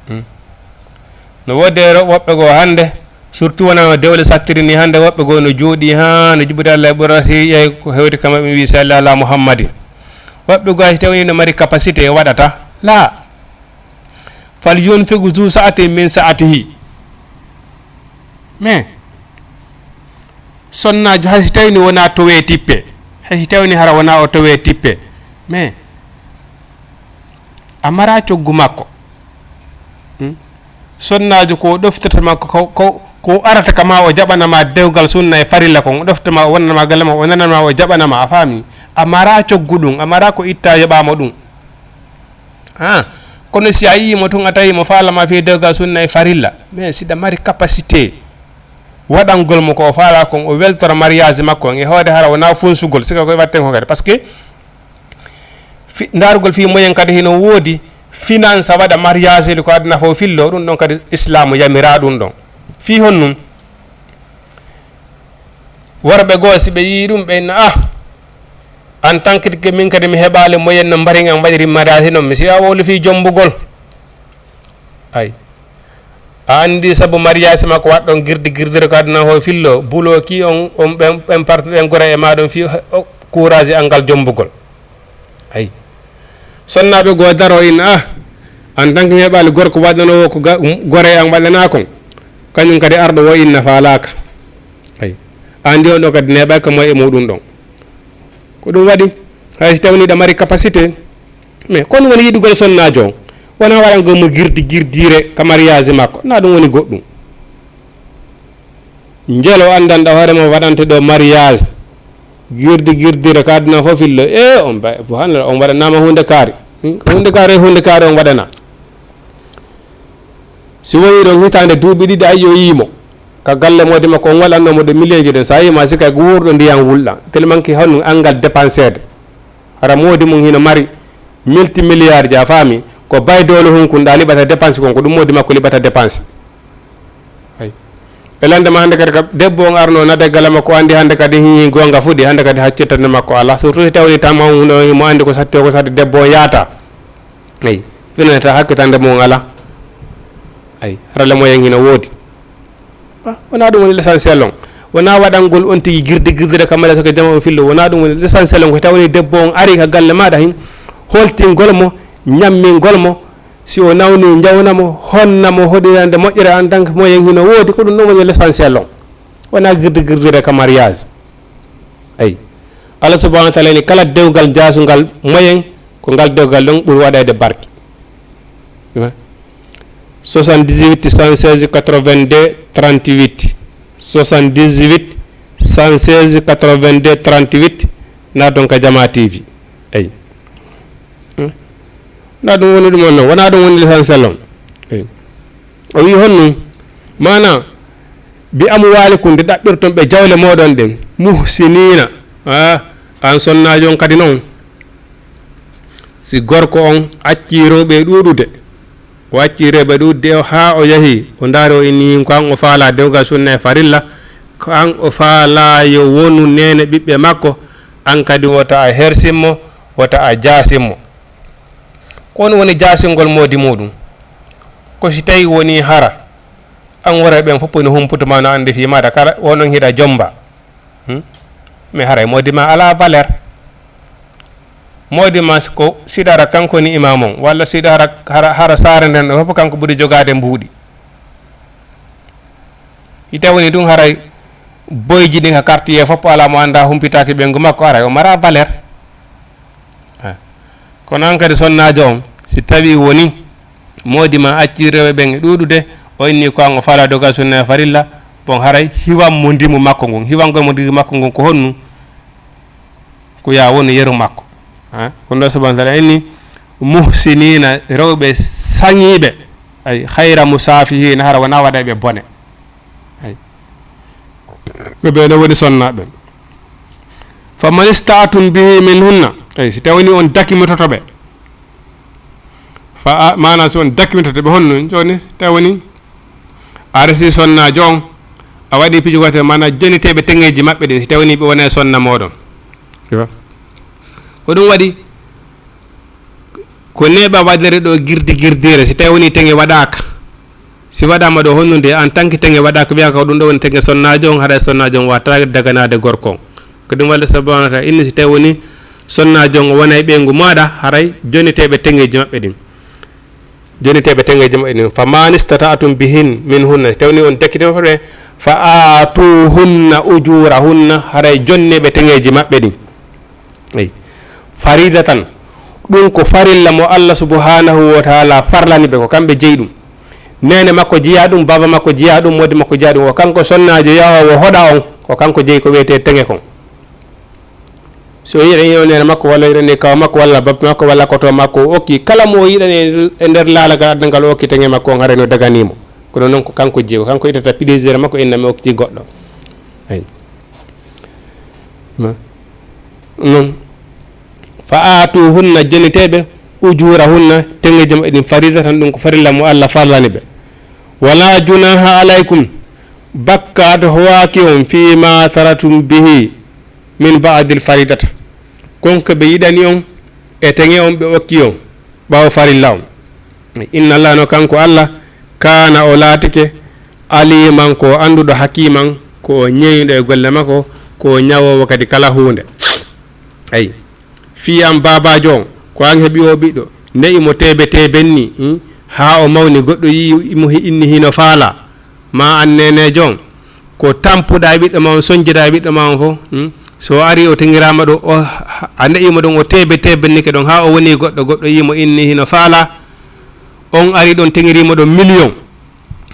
Hmm. No woodi e woɓɓe goo hannde, surtout wonaa no dewle sattiri nii, hannde woɓɓe goo no jooɗii haa no jiɓude Allah e ɓurati, ƴeew ko hewti kama ɓe wi'i salli ala Muhammadin. Woɓɓe goo hay si tawii no mari capacité waɗata. La. Fal yunfiq zu sa'atin min sa'atihi. Mais, sonnaajo hay si tawii ni wonaa towee tippe, hay si tawii ni hara wonaa o towee tippe, mais a maraa coggu makko. Hmm? Sonnaajo ko o ɗoftata ma, ko, ko, ko o arata ka ma, o jaɓana ma dewgal sunna e farilla kon, o ɗofta ma, o wonana ma galle ma, o nanana ma, o jaɓana ma, a faami? A maraa coggu ɗum, a maraa ko ittaa yoɓaa mo ɗum. Ah, kono si a yii mo tun, a tawi mo faala ma fii dewgal sunna e farilla, mais si ɗa mari capacité waɗangol mo ko o faala kon, o weltora mariage makko on, e hoore hara wonaa funsugol, sika koye watten ko kadi, parce que Fi-, ndaarugol fii moyen kadi hino woodi, finance waɗa mariage ko aduna fof fillo, ɗum ɗon kadi Islaamu yamiraa ɗum ɗon. Fii honɗun? Worɓe goo, si ɓe yii ɗum, ɓe inna, "Ah, en tant que min kadi mi heɓaali moyen no mbari en waɗiri mariage non, mi si a wowli fii jombugol." Ay. A anndi sabu mariage makko waɗɗon girdi girdire ko aduna ho fillo, bulo ki on, on ɓen, ɓen parti ɓen gora e maa ɗon fii o courage an ngal jombugol. Ay. Sonnaaɓe goo daro inna, "Ah, en tant que mi heɓaali gorko waɗanoowo ko ga-, gore an waɗanaa kon, kañum kadi arɗo wo inna faalaaka." Ay. A anndi on ɗon kadi neeɓay ka moy e muɗum ɗon. Ko ɗum waɗi, hay si tawni ɗa mari capacité, mais kon woni yiɗugol sonnaajo on, wonaa waɗangol mo girdi girdiire ka mariage makko, na ɗum woni goɗɗum. Njelo anndanɗa hoore ma waɗante ɗo mariage, girdi girdiire ka aduna fof fillo, e on ba-, subhanallah, on waɗanaama huunde kaari. Hmm, huunde kaari, huunde kaari on waɗanaa. Si woni ɗon hitaande duuɓi ɗiɗi, a yi'oyii mo ka galle moodi makko, on waɗannoo mo ɗo million ji ɗen, so a yi'ii ma, si kay ko wuurɗo ndiyan wulɗan, tellement que honno anngal dépenseede. Hara moodi mum hino mari multimilliard ji, a faami, ko bay doole hunkun ɗa liɓata dépense kon, ko ɗum moodi makko liɓata dépense. Ay. E lande ma hannde kadi ka debbo on arno na de galle makko, anndi hannde kadi hii goonga fuɗi, hannde kadi haccitande makko alaa. Surtout si tawni tan ma on no mo anndi ko satti o, ko satti debbo on yaata. Eyi, finata hakkitande mum alaa. Eyi, hara le moyen hino woodi. Ah, wonaa ɗum woni l'essentiel on. Wonaa waɗangol on tigi girdi girdire ka mala soko jama on fillo. Wonaa ɗum woni l'essentiel on. Ko tawni debbo on ari ka galle maaɗa hin, holtingol mo, ñammingol mo, si o nawni njawna mo, honna mo, hoɗirande moƴƴere en tant que moyen hino woodi, ko ɗum ɗon woni l'essentiel on. Wonaa girdi girdire ka mariage. Eyi. Allah subhanahu wa ta'ala ni kala dewgal jaasungal moyen, ko ngal dewgal ɗon ɓuri waɗeede barke. Soixante-dix-huit, cent seize, quatre-vingt-deux, trente-huit. Soixante-dix-huit, cent seize, quatre-vingt-deux, trente-huit. Naton ka Jama T V. Eyi. Wonaa ɗum woni ɗum on non, wonaa ɗum woni l'essentiel on. Eyi. O wi'i honɗun? Maanaa, "bi amwaalikum", nde ɗaɓɓirton ɓe jawle mooɗon ɗen, "muhsiniina", ah, an sonnaajo on kadi non, si gorko on accii rewɓe e ɗuuɗude, o accii rewɓe e ɗuuɗude o, haa o yahi, o ndaari o inni ko an o faalaa dewgal sunna e farilla, ko an o faalaa yo wonu neene ɓiɓɓe makko, an kadi wota a hersin mo, wota a jaasin mo. Ko honɗun woni jaasingol moodi muuɗun? Ko si tawii wonii hara an worɓe ɓen fof no humputo maa, no anndi fii maaɗa, kala wonɗon hiɗa jomba. Hmm? Mais haray moodi maa alaa valeur. Moodi maa si ko Siidi Hara kanko woni imam on, walla Siidi Hara, hara, hara saare nden ɗo fof kanko ɓuri jogaade mbuuɗi. Si tawii wonii ɗun haray boyji ɗin ka quartier fof alaa mo anndaa humpitaaki ɓeyngu makko, haray o maraa valeur. Eh. Kono an kadi sonnaajo on, si tawii wonii moodi maa accii rewɓe ɓen e ɗuuɗude, o inni ko an o faalaa dewgal sunna e farilla, bon haray hiwan mo ndimu makko ngun. Hiwangol mo ndimu makko ngun ko honɗun? Ko yo a wonu yeru makko. Ha? Ko ɗun ɗoo subhaanahu wa ta'aalaa inni, "muhsiniina", rewɓe saŋiiɓe, ay, "ghayra musaafihiina", hara wonaa waɗayɓe bone. Ay. Ko ɓe no woni sonnaaɓe. "Fa man istata'tum bihi minhunna", ay, si tawii wonii on dakimitoto ɓe. Fa a-, maanaa si on dakimitoto ɓe, honno jooni, si tawii wonii a resii sonnaajo on, a waɗii piiji gootel, maanaa jonniteeɓe teŋeeji maɓɓe ɗin, si tawii wonii ɓe wonaa e sonna mooɗon. Ko ɗun waɗi ko neeɓa waɗere ɗoo girdi girdiire, si tawii wonii teŋe waɗaaka. Si waɗaama ɗoo honnude, en tant que teŋe waɗaaka, wiyaa ko ɗun ɗoo woni teŋe sonnaajo on, haray sonnaajo on waawataa daganaade gorko on. Ko ɗun waɗi subhaanahu wa ta'aalaa inni, si tawii wonii sonnaajo on o wonaa e ɓeyngu maaɗa, haray jonniteeɓe teŋeeji maɓɓe ɗin. Jonniteeɓe teŋeeji maɓɓe ɗin. "Fa man istata'tum bihin minhunna", si tawii wonii on dakimitoto ɓe, "fa aatuhunna ujuurahunna", haray jonneeɓe teŋeeji maɓɓe ɗin. Eyi. "Faridatan", ɗun ko farilla mo Allah subhaanahu wa ta'aalaa farlani ɓe, ko kamɓe jeyi ɗun. Neene makko jeyaa ɗun, baaba makko jeyaa ɗun, moodi makko jeyaa ɗun, ko kanko sonnaajo yahoowo hoɗa on, ko kanko jeyi ko wi'etee teŋe kon. Si o yiɗanii neene makko, walla yiɗanii kaaw makko, walla bappe makko, walla koto makko, o okki kala mo o yiɗani e nder laalagal aduna ngal, o okki teŋe makko on, haray no daganii mo. Kono non ko kanko jeyi, ko kanko ittata plaisir makko, inna mi okki goɗɗo. Eyi. Ma-, non. "Fa aatuhunna", jonniteeɓe, "ujuurahunna", teŋeeji maɓɓe ɗin, "faridatan", ɗun ko farilla mo Allah farlani ɓe. "Wala junaaha alaykum", bakkaatu howaaki on, "fii ma taraktum bihi min ba'dil faridata", kon ko ɓe yiɗani on e teŋe on ɓe okki on ɓaawo farilla on. "Inna Allaha", no kanko Allah, "kaana", o laatike, "aliiman", ko o annduɗo, "hakiiman", ko o ñeeñuɗo e golle makko, ko o ñawoowo kadi kala huunde. Ayi, fii an baabaajo on, ko an heɓi oo ɓiɗɗo, ne'i mo teebe teeben nii, hmm, haa o mawni, goɗɗo yi'i mo, hi-, inni hino faalaa, maa an neeneejo on, ko tampuɗaa e ɓiɗɗo maa on, sonjiɗaa e ɓiɗɗo maa on fof, hmm? So o arii, o teŋiraama ɗo, o, a ne'ii mo ɗon, o teebe teebennike ɗon, haa o wonii goɗɗo, goɗɗo yii mo, inni hino faalaa. On arii ɗon, teŋirii mo ɗon miliyoŋ.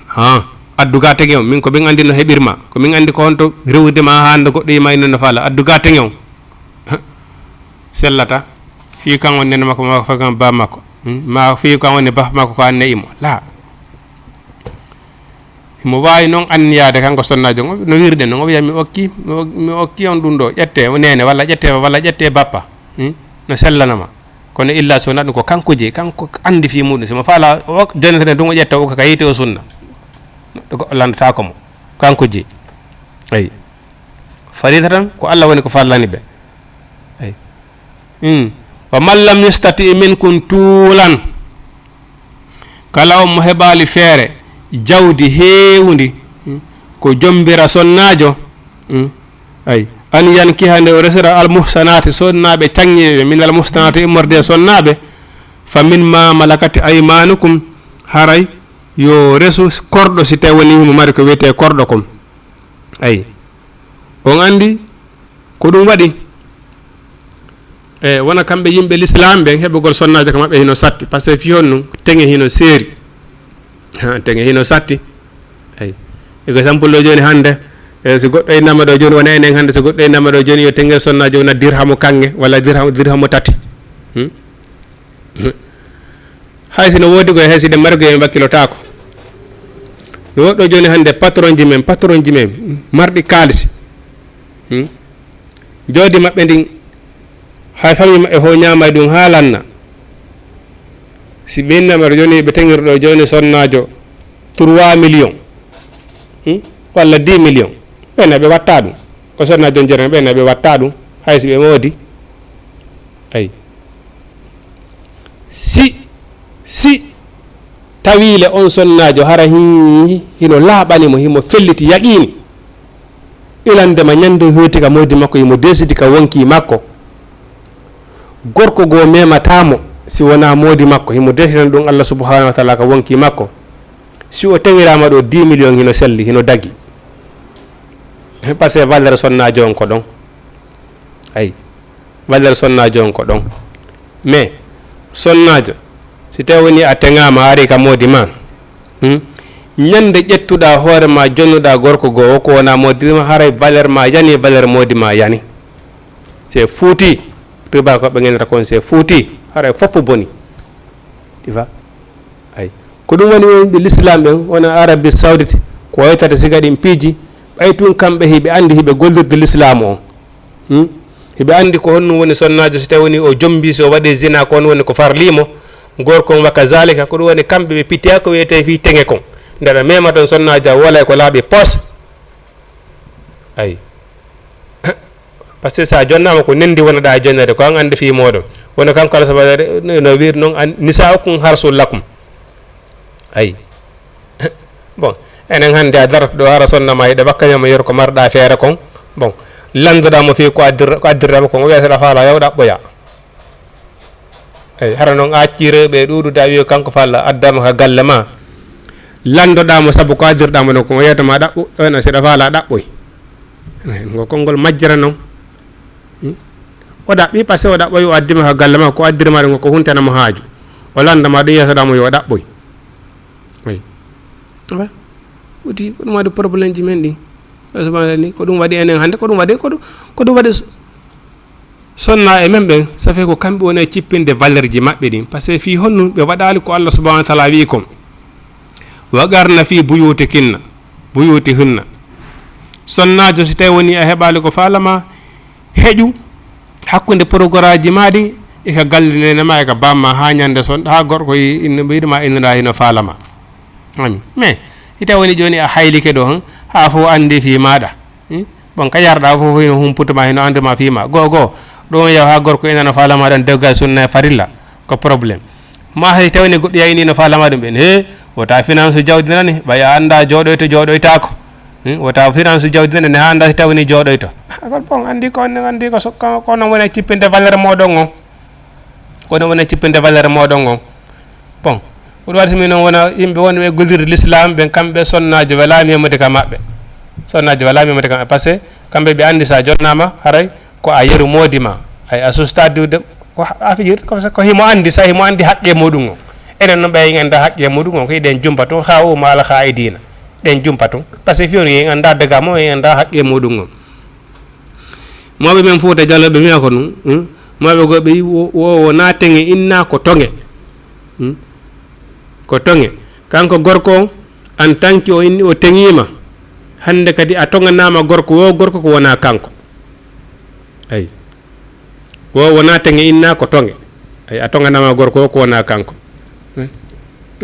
Haa, addu gaa teŋe on. Min ko min anndi no heɓir maa. Ko min anndi ko honto rewrude maa haa hannde goɗɗo yii maa, inni no faalaa. Addu gaa teŋe on. Sellata. Fii kan on nene makko, maa fii kan baa makko. Hmm? Maa fii kan on ne baa makko ko an ne'ii mo. Laa. Himo waawi non anniyaade kanko sonnaajo on, no wi'irɗen non, o wi'a, "Mi okki, mi ok-, mi okki on ɗum ɗo, ƴettee o neene, walla ƴettee, walla ƴettee bappa, hmm? No sellanama." Kono illa so wonaa ɗum ko kanko jeyi, kanko anndi fii muuɗum. Si mo faalaa, o ok-, jonnitane ɗum, o ƴetta, o okka ka yiite o sunna. Neɗɗo goɗɗo lanndotaako mo. Kanko jeyi. Ayi. Fariida tan, ko Allah woni ko farlani ɓe. Ayi. Hmm. "Wa man lam yastati minkum tuulan." Kala on mo heɓaali feere, jawdi heewundi, hmm, ko jombira sonnaajo, hmm, ay, "an yankiha", nde o resira, "al muhsanaati", sonnaaɓe caŋŋiiɓe, "min al muhsanaati", immorde e sonnaaɓe, "fa min ma malakat aymaanukum", haray yo resu korɗo, si tawi wonii himo mari ko wiyetee korɗo kon. Ay. On anndi ko ɗum waɗi, e wona kamɓe yimɓe lislaam ɓen, heɓugol sonnaajo ka maɓɓe hino satti, par ce que fii honɗun, teŋe hino seeri. Ha, teŋe hino satti. Ay. Exemple ɗo jooni hannde, e si goɗɗo innama ɗo jooni, wona enen hannde, si goɗɗo innama ɗo jooni, yo teŋe sonnaajo wona dirhamu kaŋŋe, walla dirhamu, dirhamu tati. Hmm? Hay si no woodi koye, hay si ɗen mari koye, en wakkilotaako. No woɗɗo jooni hannde patronji men, patronji men, marɗi kaalisi. Hmm? Jawdi maɓɓe ndin, hay famille maɓɓe fof ñaamay ɗum haa lanna. Si ɓe innama ɗo jooni, ɓe teŋiri ɗo jooni sonnaajo trois millions, hmm? Walla dix millions, ɓen na ɓe watta ɗum. O sonnaajo on jerani ɓen na ɓe watta ɗum, hay si ɓe moodi. Ay. Si, si tawii le on sonnaajo hara hi-, hino laaɓani mo, himo felliti yaqiini, ilandema ñande hooti ka moodi makko, himo deesidi ka wonkii makko, gorko goo memataa mo si wonaa moodi makko, himo deesitan ɗum Allah subhanahu wa taala ka wonkii makko. Si o teŋiraama ɗo dix millions hino selli, hino dagi. Parce que valeur sonnaajo on ko ɗon. Ay. Valeur sonnaajo on ko ɗon. Mais, sonnaajo, si tawi woni a teŋaama, a ari ka moodi ma, hmm? Ñande ƴettuɗaa hoore ma, jonnuɗaa gorko goo, ko wonaa moodi ma, haray valeur ma yani, valeur moodi ma yani. C'est foutu. Tuubakooɓe ngenata kon, c'est foutu. Haray fof boni. Tu vois? Ay. Ko ɗum woni wonɓe l'islam ɓen, wona Arabie Saoudite, ko waytata siga ɗin piiji, ɓay tun kamɓe hiɓe anndi hiɓe gollirde l'islam on. Hmm? Hiɓe anndi ko honɗum woni sonnaajo, so tawi woni o jombii, so o waɗi zina, ko honɗum woni ko farlii mo, gorko on wa kazalika, ko ɗum woni kamɓe ɓe pitiya ko wiyetee fii teŋe kon. Nde ɓe mema ton sonnaajo, a wolay ko laaɓi pos. Ay. Parce que sa jonnaama ko nendi wonoɗaa e jonnede, ko an anndi fii mooɗon. Woni kanko Allah subhanahu wa ta'ala no, no wiiri non, an, "Nisa'ukum harsul lakum." Ay. Bon, enen hannde a darata ɗo hara sonna ma yiɗa bakkanama yer ko marɗa feere kon. Bon, landoɗaa mo fii ko addir-, ko addirɗaa mo kon, o wiya seɗa faala, yaw ɗaɓɓoya. Eyi, hara non a accii rewɓe e ɗuuɗude, a wi'i kanko falla addama ka galle ma. Landoɗaa mo sabu ko addirɗaa mo ɗon, ko o yewta ma ɗaɓɓu, ɗon a seɗa faalaa ɗaɓɓoy. Eyi, ngo konngol majjere non. Hmm? O ɗaɓɓi, parce que o ɗaɓɓoy, o addima ka galle ma, ko addiri ma ɗum ko huntana mo haaju. O landa ma ɗum, yewtoɗaa mo yo o ɗaɓɓoy. Eyi. Awa, foti ko ɗum waɗi problème ji men ɗin. Ko ɗum waɗi enen hannde, ko ɗum waɗi, ko ɗum, ko ɗum waɗi Sonna e men ɓen, ça fait ko kamɓe woni e cippinde valeur ji maɓɓe ɗin. Parce que fii honɗun ɓe waɗaali ko Allah subhanahu wa ta'ala wi'i kon. "Wa qarna fi buyutikinna, buyutihinna." Sonnaajo, si tawi woni a heɓaali ko faalama, heƴu hakkunde porogoraaji maa ɗin e ka galle neene maa e ka bamma haa ñande son, haa gorko yi-, inno, ɓe yiɗuma innira hino faalama. Ami. Mais, si tawi woni jooni a haylike ɗo, han, haa fof anndi fii maaɗa. Hmm? Bon, ka yarɗa fof hino humputuma, hino annduma fii ma. Goo, goo, ɗon yaw haa gorko ina no faalama ɗon dewgal sunna e farilla. Ko problème. Ma hay tawi ni goɗɗo yayni no faalama ɗum ɓen. He, wota finance jawdi nani, ɓay a annda jooɗoyto, jooɗoytaako. Hmm? Wota finance jawdi nani, ne a annda si tawi ni jooɗoyto. Ah, kon bon, anndi ko, anndi ko so-, ko, ko non woni cippinde valeur mooɗon on. Ko non woni cippinde valeur mooɗon on. Bon, ko ɗum waɗi so minen wona yimɓe wonɓe e gollirde l'islam ɓen, kamɓe sonnaajo welaani e modi ka maɓɓe. Sonnaajo welaani e modi ka maɓɓe, parce que kamɓe ɓe anndi sa jonnaama, haray ko a yeru moodi ma. Ay, a susta diwde, ko ha-, a fijir, ko, ko himo anndi, sa himo anndi haqqe muɗum on. Enen non ɓe en annda haqqe muɗum on, ko hiɗen jumpa tun, haa o ma al kha'idiina. Ɗen jumpa tun. Parce que fiyon en annda daga mo, en annda haqqe muɗum on. Mawɓe men Fuuta Jallo ɓe wi'a ko nun, hmm? Mawɓe goo ɓe wi'i wo, wo, wo naa teŋe inna ko toŋe. Hmm? Ko toŋe. Kanko gorko on, en tant que o inni o teŋiima, hannde kadi a toŋanaama gorko wo gorko ko wonaa kanko. Ay. Wo wonaa teŋe inna ko toŋe. Ay, a toŋanaama gorko wo ko wonaa kanko. Hmm?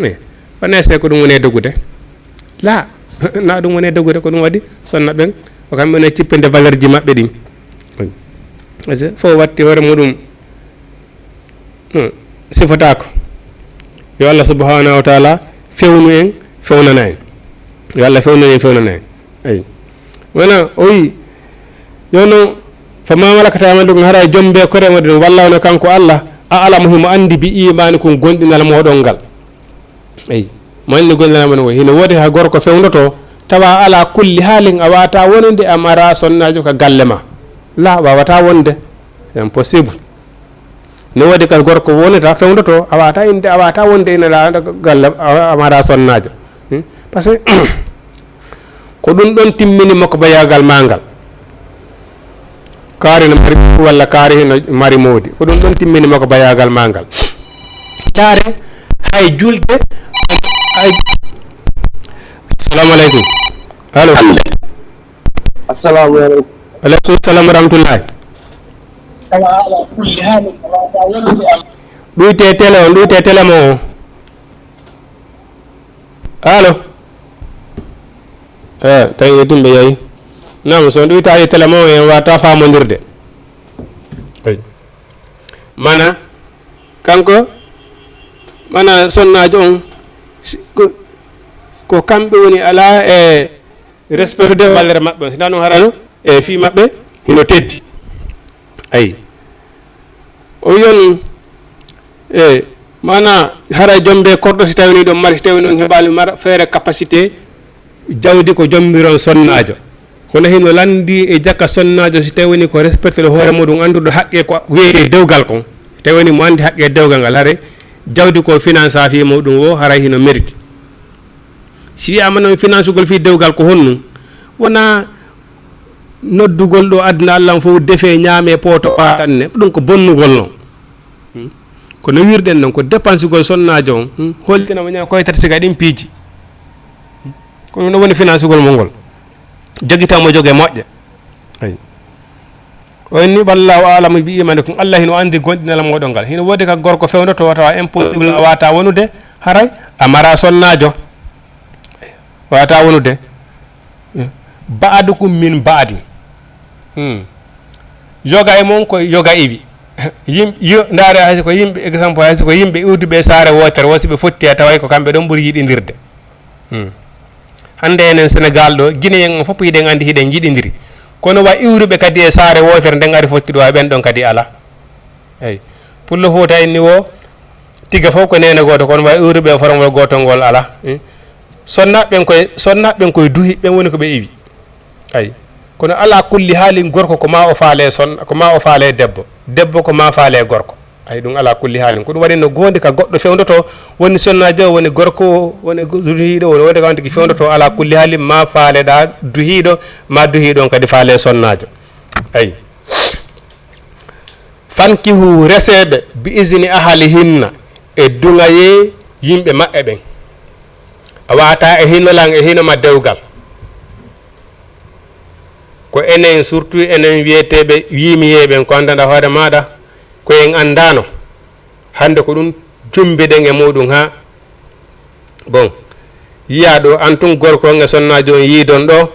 Eh. Wonaa se ko ɗum woni e dogude. Laa, na ɗum woni e dogude, ko ɗum waɗi sonna ɓen, ko kamɓe woni e cippinde valeur ji maɓɓe ɗin. Parce que fof watti hoore muɗum, hmm, sifotaako. Yo Allah subhanahu wa ta'ala fewnu en, fewnana en. Yo Allah fewnu en, fewnana en. Eyi. Wona, o wi, yo no, "Fa ma malakat aymanukum", hara e jombe kore moɗon, walla wona kanko Allah, a alama himo andi bi imaanikum gonɗinal moɗon ngal. Eyi. Mo anndi gollal men o, hino woodi hay gorko fewndoto, tawa ala kulli haalin a waawataa wonande a mara sonnaajo ka galle ma. La, waawataa wonde. C'est impossible. No woodi kadi gorko wonata fewndoto, a waawataa inde, a waawataa wonde ina la galle, a, a mara sonnaajo. Hmm? Parce que ko ɗum ɗon timmini mo ko bayaagal maa ngal. Kaari no mari walla kaari hino mari moodi. Ko ɗum ɗon timmini mo ko bayaagal maa ngal. Ndaare, Hay julde, hay. Assalamu aleykum. Allo. Assalamu aleykum. Aleykum salam wa rahmatullahi. Ɗuyte tele on, ɗuyte tele mo on. Allo. Eh, tawi e tumɓe yayi. Naam, so on ɗuytaali tele mo on, en wata faamondirde. Eyi. Mana, kanko, mana sonnaajo on, si, ko, ko kamɓe woni alaa e respectude valeur maɓɓe on. Si naa ɗum harano, e fii maɓɓe, hino teddi. Ayi. O wiyon, e, mana, hara jombe korɗo si tawi ni ɗon mari, si tawi ni on heɓaali mara, feere capacité, jawdi ko jombiron sonnaajo. Kono hino lanndi e jaka sonnaajo si tawi woni ko respectude hoore muɗum, annduɗo haqqe ko wiyetee dewgal kon. Si tawi woni mo anndi haqqe dewgal ngal, hare jawdi ko finance fii muɗum o, haray hino meriti. Si wiyaama non finansugol fii dewgal ko honɗum? Wonaa noddugol ɗo aduna Allah on fof defee ñaamee pooto paatanne. Ɗum ko bonnugol non. Hmm? Kono wirɗen non ko dépensugol sonnaajo on, hmm? Holtinamo ñaama koye tati siga ɗin piiji. Hmm? Ko ɗum ɗo woni finansugol mo ngol. Jogitamo joge moƴƴe. Ayi. O inni, "Wallahu a'lamu bi imanikum." Allah hino anndi gonɗinal moɗon ngal. Hino woodi ka gorko fewndo to tawa impossible a wata wonude, haray a mara sonnaajo. Wata wonude. Ba'dukum min ba'di. Hmm. Yoga e mon ko yoga iwi. Yim-, yo, ndaare hay so ko yimɓe, exemple, hay so ko yimɓe iwduɓe e saare wootere, wo si ɓe fotti a taway ko kamɓe ɗon ɓuri yiɗindirde. Hmm. Hannde enen Senegal ɗo, Guinéen on fof hiɗen anndi hiɗen yiɗindiri. Kono wa iwruɓe kadi e saare wootere nden ari fotti ɗo, ɓen ɗon kadi alaa. Eyi. Pullo Fuuta inni wo, tiga fof ko neene gooto, kono wa iwruɓe e forongol gootol ngol alaa. Eh. Sonnaaɓe ɓen koye, sonnaaɓe ɓen koye duhi, ɓen woni ko ɓe iwi. Ayi. Kono alaa kulli haalin gorko ko maa o faale son-, ko maa o faale debbo. Debbo ko maa faale gorko. Ayi, ɗum alaa kulli haalin. Ko ɗum waɗi no goondi ka goɗɗo fewndotoo, woni sonnaajo, woni gorko, woni go-, duhiiɗo, woni wonde ka on tigi fewndotoo, alaa kulli haalin, maa faaleɗaa duhiiɗo, maa duhiiɗo on kadi faale sonnaajo. Ayi. "Fankihu, reseeɓe, bi izni ahalihinna, e duŋayee yimɓe maɓɓe ɓen." A wata e hino lan, e hino ma dewgal. Ko enen, surtout enen wiyeteeɓe wiimiyeeɓe, ko anndanɗaa hoore maaɗa, ko en anndaano. Hannde ko ɗum jumbiɗen e muɗum haa, bon, yiyaa ɗo, an tun gorko on e sonnaajo on yiidon ɗo,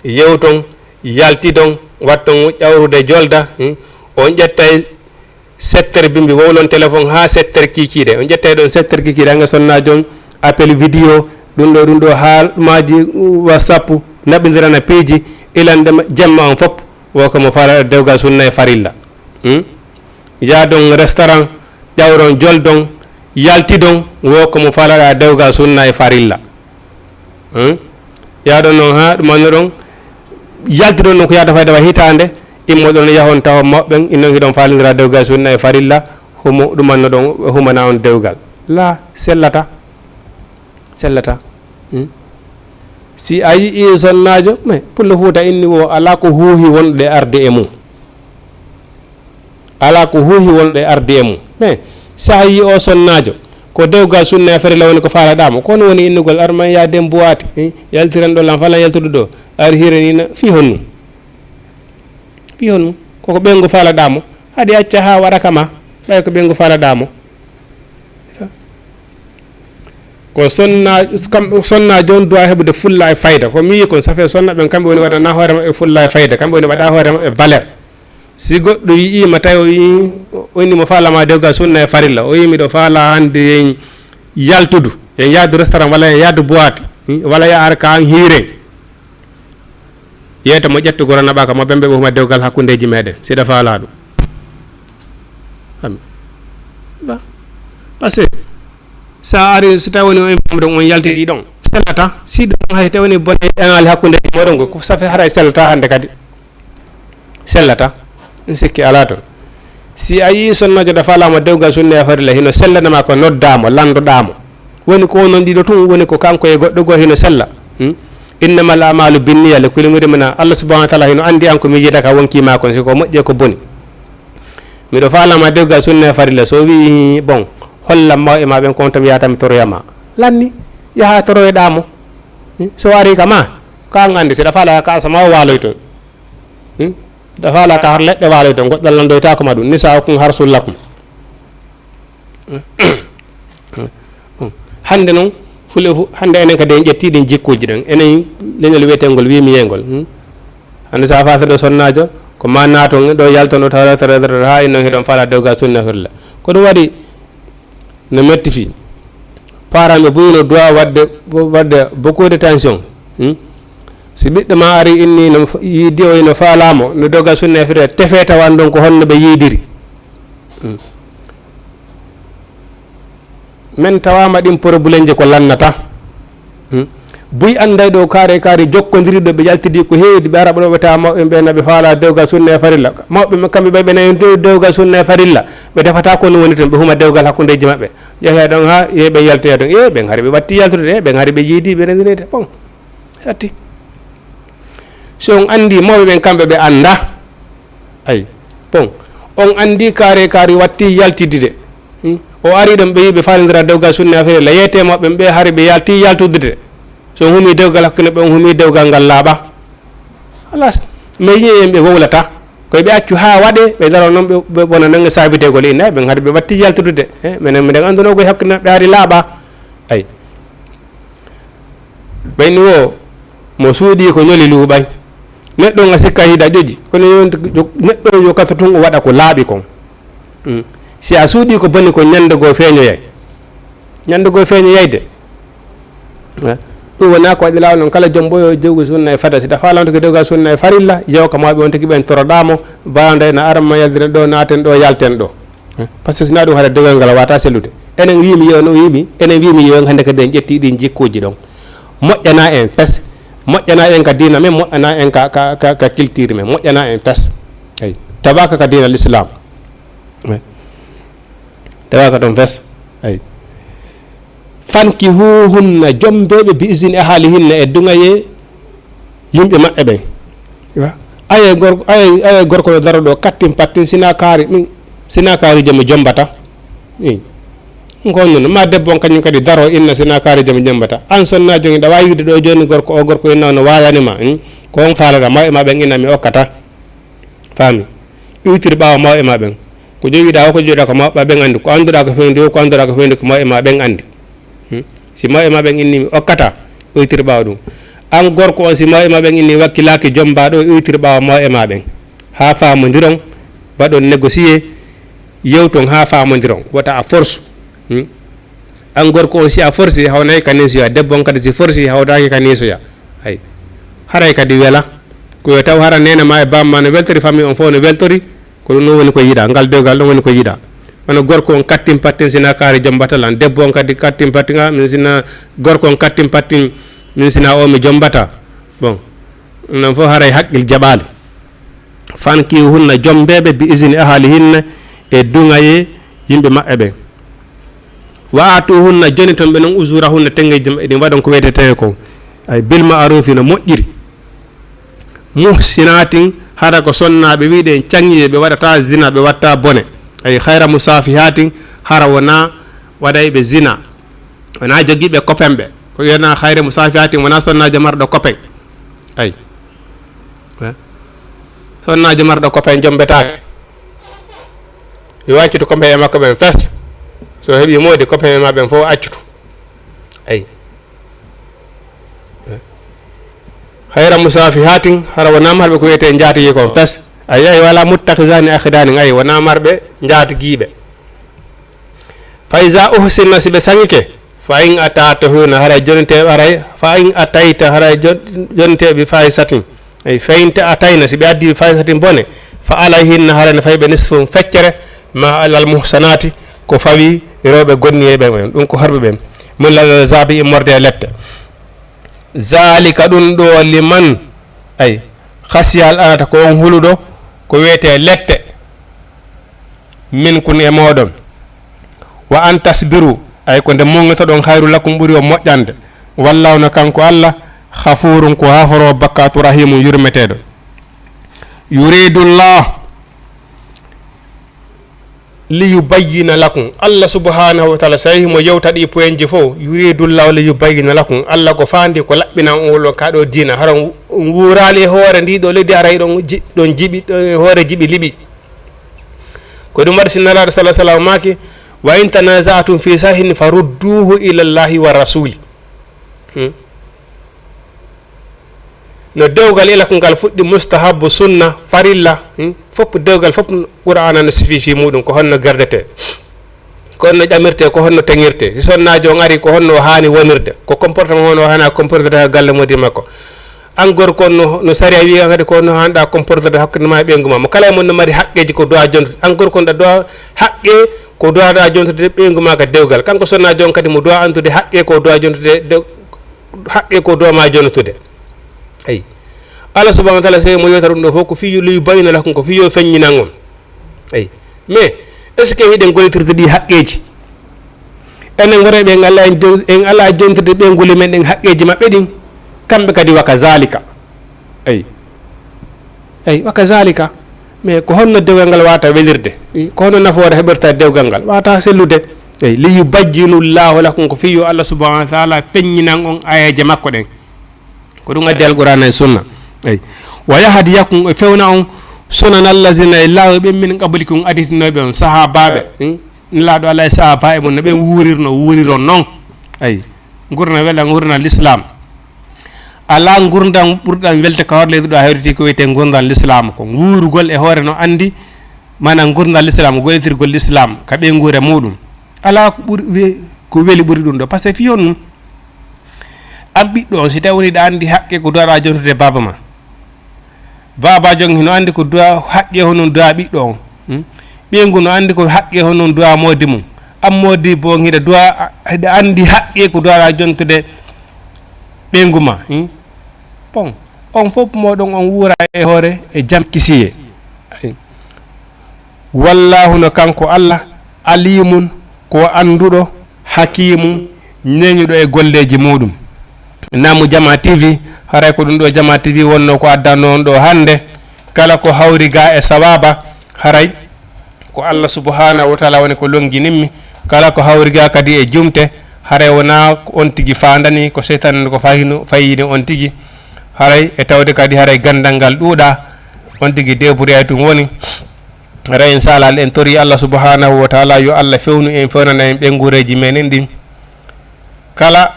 yewton, yaltidon, watton ƴawrude jolda, hmm? On ƴettay sept heures bimbi, wowlon téléphone haa sept heures kiikiiɗe. On ƴettay ɗon sept heures kiikiiɗe, an e sonnaajo on, appel vidéo, ɗum ɗo, ɗum ɗo, haalmaaji, WhatsApp, naɓindirana piiji, ilande ma-, jemma on fop, wo ko mo faala dewgal sunna e farilla. Hmm? Yaadon restaurant, ƴawron, joldon, yaltidon, wo ko mo faalaɗaa dewgal sunna e farilla. Hmm? Yaadon non haa ɗumannoɗon, yaltidon non ko yaada fayda wa hitaande, immoɗon yahon tawon mawɓen, innon hiɗon faalindira dewgal sunna e farilla, humo ɗumannoɗon, humana on dewgal. La, sellata. Sellata. Hmm? Si a yi'ii sonnaajo, mais Pullo Fuuta inni wo alaa ko huuhi wonɗo e arde e mum. Alaa ko huuhi wonɗo e arde e mum. Mais si a yi'ii o sonnaajo, ko dewgal sunna e farilla woni ko faalaɗaa mo. Ko honno woni innugol arman yaaden buwaati, eh, yaltiren ɗo lan, falan yaltudu ɗo. Ari hiire ni na, fii honno? Fii honno? Koko ɓeyngu faalaɗaa mo. Haɗi acca haa wara kama, ɓay ko ɓeyngu faalaɗaa mo. Ko sonna, kam, sonna jon duwa heɓude fulla e fayda. Ko mi wi'i kon, ça fait sonna ɓen kamɓe woni waɗana hoore maɓɓe fulla e fayda. Kamɓe woni waɗa hoore maɓɓe valeur. Si goɗɗo wi'iima tawi o wi'i, o inni mo faalama dewgal sunna e farilla. O wi'i miɗo faala hannde en yaltudu, en yaadu restaurant walla en yaadu boîte, hmm, walla ya ar ka an hiiren. Yeeto mo ƴettu goro naɓaka mo bembe ɓe huma dewgal hakkundeji meɗen. Siɗa faala ɗum. Ami. Ba. Parce que sa ari, si tawi woni on imam ɗon, on yaltiti ɗon, sellata. Si ɗum hay tawi woni bone ɗanali hakkundeji moɗon, ko safe haray sellata hannde kadi. Sellata. Ɗum sikki alaa ton. Si a yii sonnajo da faalama dewgal sunna e farilla, hino sellanama ko noddaamo, landoɗaamo. Woni ko onon ɗiɗo tun, woni ko kanko e goɗɗo goo hino sella. Hmm? Innamal a'malu binniya, le kulingudi mena. Allah subhanahu wa ta'ala hino andi an ko miijita ka wonki ma kon, si ko moƴƴi e ko boni. Miɗo faalama dewgal sunna e farilla. So wi'i, bon, Hollan mawɓe maa ɓen ko on to mi yaata mi toroya ma. Lanni, yaha toroyoɗaa mo. Hmm? So o arii ka maa, ka an anndi, si ɗa faalaa ka asama o waaloy ton. Hmm? Ɗa faalaa ka har leɗɗe waaloy ton, goɗɗo landoytaako ma ɗum. Nisaa'ukum harsul lakum. Hannde non, fule fu, hannde enen kadi en ƴettii ɗin jikkuuji ɗon. Enen leñol wi'eteengol wiimi yeengol. Hmm? Hannde so a faasa ɗo sonnaajo, ko ma naaton ɗo yalton ɗo tawra tawra tawra haa innon hiɗon faalaa dewgal sunna farilla. Ko ɗum waɗi no metti fii. Parent ɓe buy no droit waɗde, waɗde beaucoup de tension. Hmm? Si ɓiɗɗo ma ari inni no f-, yiidi o ino faalaa mo, no dewgal sunna farilla tefee tawan ɗon ko honno ɓe yiidiri. Hmm. Men tawaama ɗin porobulenje ko lannata. Hmm. Buy annday ɗo kaari kaari jokkondiri ɗo ɓe jaltidi ko heewi ɓe ara ɓe ɗo ɓe tawa mawɓe ɓe na ɓe faalaa dewgal sunna e farilla. Mawɓe ɓe kamɓe ɓe ɓe na e dow dewgal sunna e farilla. Ɓe tefata ko no woni ton ɓe huma dewgal hakkundeji maɓɓe. Ƴehe ɗon ha ye ɓe yaltoya ɗon. E ɓen hari ɓe watti yaltude e ɓen hari ɓe yiidi ɓe rendirede. Bon. Hatti. So on anndi mawɓe ɓen kamɓe ɓe annda. Ay, bon, on anndi kaari kaari watti yaltidde. Hmm? O ari ɗon ɓe yiɓe faalindira dewgal sunna e farilla. Yeete mawɓe ɓe hari ɓe yalti yaltudde. So on humi dewgal hakkunde ɓe on humi dewgal ngal laaɓa. Halas, mais yi'en ɓe wowlata. Koy ɓe accu haa waɗe, ɓe daro non ɓe, ɓe bona nange saabiteegol inna, ɓen hari ɓe watti yaltude. Eh, menen miɗen annduno koy hakkunde maɓɓe hari laaɓa. Ay. Ɓayni wo mo suuɗii ko ñoli luuɓay. Neɗɗo on a sikka hiɗa ƴoƴi, kono yo, yo, neɗɗo on yo kato tun o waɗa ko laaɓi kon. Mm. Si a suuɗii ko boni kon ñande goo feeñoyay. Ñande goo feeñoyay de. Eh, ɗum wonaa ko waɗi laawol non kala jomboyo jewgol sunna e fada. Si ɗa faalaa on tigi dewgal sunna e farilla, yew ka mawɓe on tigi ɓen toroɗaa mo, baa nde na aran ma yaltiren ɗo, naaten ɗo, yalten ɗo. Eh, par ce que si naa ɗum hara dewgal ngal wata sellude. Enen wiimi yo no wiimi, enen wiimi yo hannde kadi en ƴetti ɗin jikkuuji ɗon. Moƴƴana en fes, moƴƴana en ka diina men, moƴƴana en ka, ka, ka, ka culture men, moƴƴana en fes. Eyi. Tabaaka ka diina l'islam. Eyi. Tabaaka ton fes. Eyi. Fankihuhunna, jombeeɓe, bi izni ahalihinna, e duŋayee yimɓe maɓɓe ɓen. Wa-, aye gor-, aye, aye gorko no daro ɗo kattin pattin, sina kaari, min, sina kaari jom mi jombata. Min. Ko honno ma debbo on kañum kadi daro inna sina kaari jom mi jombata. An sonna jogi ɗa waawi wiide ɗo jooni gorko o, gorko inna no waayani ma, hmm? Ko on faalaɗa mawɓe ma ɓen inna mi okkata. Faami? Iwtir ɓaawo mawɓe ma ɓen. Ko jowiɗaa o, ko jowiɗaa ko mawɓe ma ɓen anndi. Ko annduɗaa ko fewndi o, ko annduɗaa ko fewndi ko mawɓe ma ɓen anndi. Hmm? Si mawɓe ma ɓen inni mi okkata, iwtir ɓaawo ɗum. An gorko on, si mawɓe ma ɓen inni wakkilaaki jombaaɗo, iwtir ɓaawo mawɓe ma ɓen. Haa faamondiron, waɗon négocier, yewton haa faamondiron. Wota a force. Hmm? An gorko on, si a force, hawnay ka neesoya. Debbo on kadi si force, hawtaaki ka neesoya. Hay. Haray kadi wela. Ko yo taw hara neene ma e baam ma no weltori, famille on fof no weltori. Ko ɗum ɗon woni ko yiɗaa, ngal dewgal ɗon woni ko yiɗaa. Wano gorko on kattin pattin sina kaari jombata lan, debbo on kadi kattin pattin, ah, min sina, gorko on kattin pattin, min sina o mi jombata. Bon, non fof haray haqqil jaɓaali. Fankihunna, jombeeɓe, bi izni ahalihinna, e duŋayee yimɓe maɓɓe ɓen. Wa aatuhunna, joniton ɓe non, ujurahunna, tengeeji maɓɓe ɗin, waɗon ko wetetee kon. Ay, bil ma'rufi, no moƴƴiri. Muhsinatin, hara ko sonnaaɓe wiide en caŋiiɓe, ɓe waɗataa zina, ɓe waɗataa bone. Ay, hayra musaafihatin, hara wonaa waɗayɓe zina. Wonaa jogiiɓe kopenɓe. Ko wiyana hayra musaafihatin, wonaa sonnaajo marɗo kopen. Ay. Eh? Sonnaajo marɗo kopen jombetaake. Yo accutu kopen e makko ɓen fes. So heɓii moodi, kopen e maa ɓen fof accutu. Ay. Hayra musaafihatin, hara wonaa marɓe ko wiyetee njaatigi kon fes. Ay, ay, wala muttakhizani akhdani, ay, wonaa marɓe njaatigiiɓe. Fa iza uhsinna, si ɓe saŋike, fa in ata'tahunna, haray jonite, haray, fa in atayta, haray jon-, jonite bi fahishatin. Ay, fa in atayna, si ɓe addi bi fahishatin bone, fa alayhinna, haray no fawi ɓe nisfu feccere, ma alal muhsanati, ko fawi rewɓe gonniyeeɓe ɓen, ɗum ko horɓe ɓen. Min lal azabi, immorde e lette. Zalika, ɗum ɗo, liman, ay, khashiya al anata, ko on huluɗo, ko wiyetee lette, minkum, e mooɗon. Wa an tasbiru, ay, ko nde muŋŋitoɗon, khayru lakum, ɓuri on moƴƴande. Wallahu, no kanko Allah, khafurun, ko haforoowo bakkaatu, rahimun, yurmeteeɗo. Yuridullah, Liyubayyina lakum. Allah subhanahu wa ta'ala, so himo yewta ɗi poinji fof, yuridullahu liyubayyina lakum. Allah ko faandi ko laɓɓinan on wolo ka ɗo diina. Hara on wuuraali e hoore ndi ɗo leydi, aray ɗon ji-, ɗon jiɓi, ɗon e hoore jiɓi liɓi. Ko ɗum waɗi si Nelaaɗo sallallahu alaihi wasallam maaki, "Wa in tanaza'tum fi shay'in farudduhu ila Allahi wa rasuli." Hmm. No dewgal ila ko ngal fuɗɗi, mustahabbu, sunna, farilla, hmm, fof dewgal fof Qur'aana no sifi fii muɗum, ko honno gerdetee, ko honno ƴamirtee, ko honno teŋirtee. Si sonnaajo on ari, ko honno o haani wonirde, ko comportement honno o haani comportede e galle moodi makko. An gorko on no, no sariya wi'i an kadi ko honno haanɗaa comportede hakkunde maa e ɓeyngu maa. Mo kala e mon no mari haqqeeji ko duwaa jontude. An gorko on ɗa duwaa haqqe ko duwaa jontude ɓeyngu maa ka dewgal. Kanko sonnaajo on kadi mo duwaa andude haqqe ko duwaa jontude dew-, haqqe ko duwaa maa jontude. Eyi. Allah subhanahu wa ta'ala, sey mo yewta ɗum ɗo fof, ko fii yo liyubayyina lakum, ko fii yo feññinan on. Eyi. Mais, est-ce que hiɗen gollitirde ɗi haqqeeji? Enen worɓe ɓe en alaa en jon-, en alaa jontirde ɓeynguuli men ɗen haqqeeji maɓɓe ɗin, kamɓe kadi wa kazalika. Eyi. Eyi, wa kazalika. Mais ko honno dewgal ngal wata welirde? Ko honno nafoore heɓirta dewgal ngal? Wata sellude. Eyi, liyubayyinu Allahu lakum, ko fii yo Allah subhanahu wa ta'ala feññinan on aayeeje makko ɗen. Ko ɗum addi Alqur'aana e Sunna. Eyi. Wa yahdiyakum, e fewna on, sunana allazina, e laawi ɓen, min qablikum, aditinooɓe on, sahaabaaɓe. Hmm? Nelaaɗo Allah e sahaabaaɓe mun, no ɓen wuurirno, wuuriron non. Eyi. Ngurna wela, ngurna Lislaam. Alaa ngurndan ɓurɗan welde ka hoore leydi ɗo a hewtiti ko wiyetee ngurndan Lislaam ko. Wuurugol e hoore no anndi, maanaam ngurndan Lislaam, gollitirgol Lislaam ka ɓeynguure muuɗum. Alaa ko ɓuri we-, ko weli ɓuri ɗum ɗo. Parce que fii honɗum? An ɓiɗɗo on, si tawi woni hiɗa anndi haqqe ko duwaa jontude baaba ma. Baabaajo on hino anndi ko duwaa haqqe honɗun duwaa ɓiɗɗo on. Hmm? Ɓeyngu no anndi ko haqqe honɗun duwaa moodi mun. An moodibbo on hiɗa duwaa, hiɗa anndi haqqe ko duwaa jontude ɓeyngu ma. Hmm? Bon, on fof mooɗon on wuura e hoore e jam kisiyee. Wallaahu no kanko Allah, aliimun ko annduɗo, hakiimun ñeeñuɗo e golleeji muuɗum. Naamu Jamaa T V, haray ko ɗum ɗo Jamaa T V wonno ko addanno on ɗo hannde. Kala ko hawri ga e sawaaba, haray ko Allah subhanahu wa ta'ala woni ko longinimmi. Kala ko hawri ga kadi e jumte, haray wonaa ko on tigi faandani, ko seytaane ko fayino, fayini on tigi. Haray e tawde kadi haray ganndal ngal ɗuuɗaa, on tigi débrouillé tun woni. Haray, inchallah, en torii Allah subhanahu wa ta'ala yo Allah fewnu en, fewnana en ɓeynguureeji men en ɗin. Kala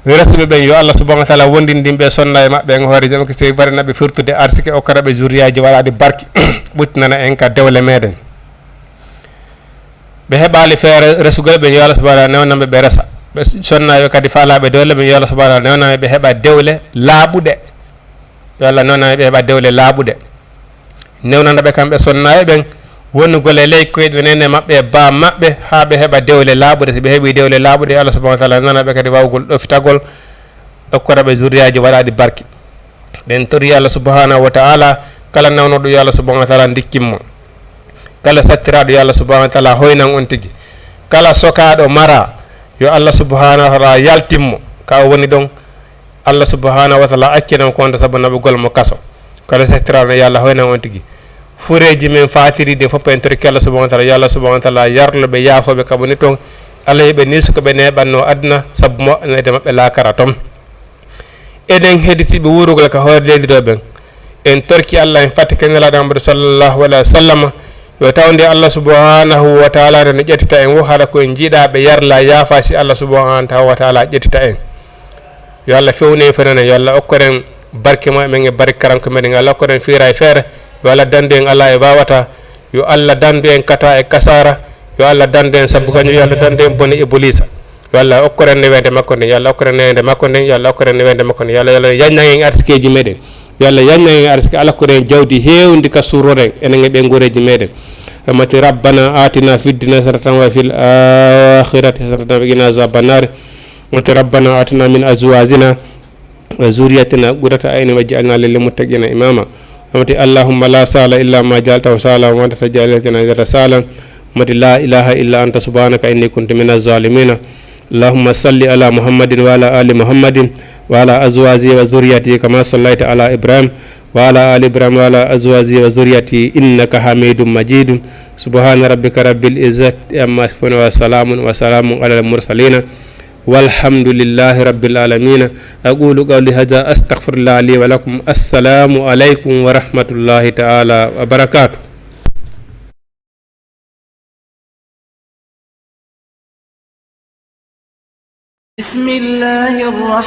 resuɓe ɓen, yo Allah subhanahu wa ta'ala wondindin ɓe, sonna e maɓɓe en hoore jam, ko sey barina ɓe firtude arsike, okkora ɓe zurriyaaji waɗaaɗi barke, ɓuttinana en ka dewle meɗen. Ɓe heɓaali feere resugol ɓe, yo Allah subhanahu wa ta'ala newnan ɓe, ɓe resa. Ɓe sonna ɓe kadi faalaaɓe dewle ɓe, yo Allah subhanahu wa ta'ala newnan ɓe, ɓe heɓa dewle laaɓuɗe. Yo Allah newnan ɓe, ɓe heɓa dewle laaɓuɗe. Newnana ɓe kamɓe sonnaaɓe ɓen wonugol e ley koyɗe neene maɓɓe e baa maɓɓe, haa ɓe heɓa dewle laaɓuɗe. Si ɓe heɓii dewle laaɓuɗe, Allah subhanahu wa ta'ala nana ɓe kadi waawugol ɗofitagol, okkora ɓe zurriyaaji waɗaaɗi barke. Ɗen torii Allah subhanahu wa ta'ala, kala nawnuɗo yo Allah subhanahu wa ta'ala ndikkin mo. Kala sattiraaɗo yo Allah subhanahu wa ta'ala hoynan on tigi. Kala sokaaɗo mara yo Allah subhanahu wa ta'ala yaltin mo ka o woni ɗon. Allah subhanahu wa ta'ala accinan ko wonta sabu naɓugol mo kaso. Kala sattiraaɗo yo Allah hoynan on tigi. Fureeji men faatiri ɗin fof en torki Allah subhanahu wa ta'ala, yo Allah subhanahu wa ta'ala yarlo ɓe, yaafo ɓe ka woni ton. Allah yo ɓe niiso ko ɓe neeɓannoo aduna, sabu moƴƴaneede maɓɓe laakara ton. Enen hedditiiɓe wuurugol ka hoore leydi ɗo ɓen, en torki Allah, en fattike Nelaaɗo Muhammadu sallallahu alaihi wa sallam, yo tawde Allah subhanahu wa ta'ala nde no ƴettita en wo, hara ko en jiiɗaa ɓe yarla yaafa si Allah subhanahu wa ta'ala ƴettita en. Yo Allah fewnu en, fewnan en, yo Allah okkor en barke mu'en e barke karamka meɗen, yo Allah okkor en fiira e feere, yo Allah dandu en alaa e waawataa. Yo Allah dandu en kata e kasaara. Yo Allah dandu en sabu kañum. Yo Allah dandu en bone Ibuliisa. Yo Allah okkor en neweende makko nden. Yo Allah okkor en neweende makko nden. Yo Allah okkor en neweende makko nden. Yo Allah, yo Allah yañnan en arsikeeji meɗen. Yo Allah yañnan en arsike, Allah okkor en jawdi heewndi ka surroren enen e ɓeynguureeji meɗen. Rahmati Rabbana atina fid dunya hasanatan wa fil akhirati hasanatan wa qina azaban nar. Rahmati Rabbana atina min azwajina وذريتنا قرة أعين واجعلنا للمتقين إماما. Amati, اللهم لا سهل إلا ما جعلته سهلا وأنت تجعل الحزن إذا شئت سهلا. Amati, لا إله إلا أنت سبحانك إني كنت من الظالمين. اللهم صل على محمد وعلى آل محمد وعلى أزواجه وذريته كما صليت على إبراهيم وعلى آل إبراهيم وعلى أزواجه وذريته إنك حميد مجيد. سبحان ربك رب العزة عما يصفون وسلام وسلام على المرسلين والحمد لله رب العالمين. أقول قولي هذا أستغفر الله لي ولكم. السلام عليكم ورحمة الله تعالى وبركاته. بسم الله الرحمن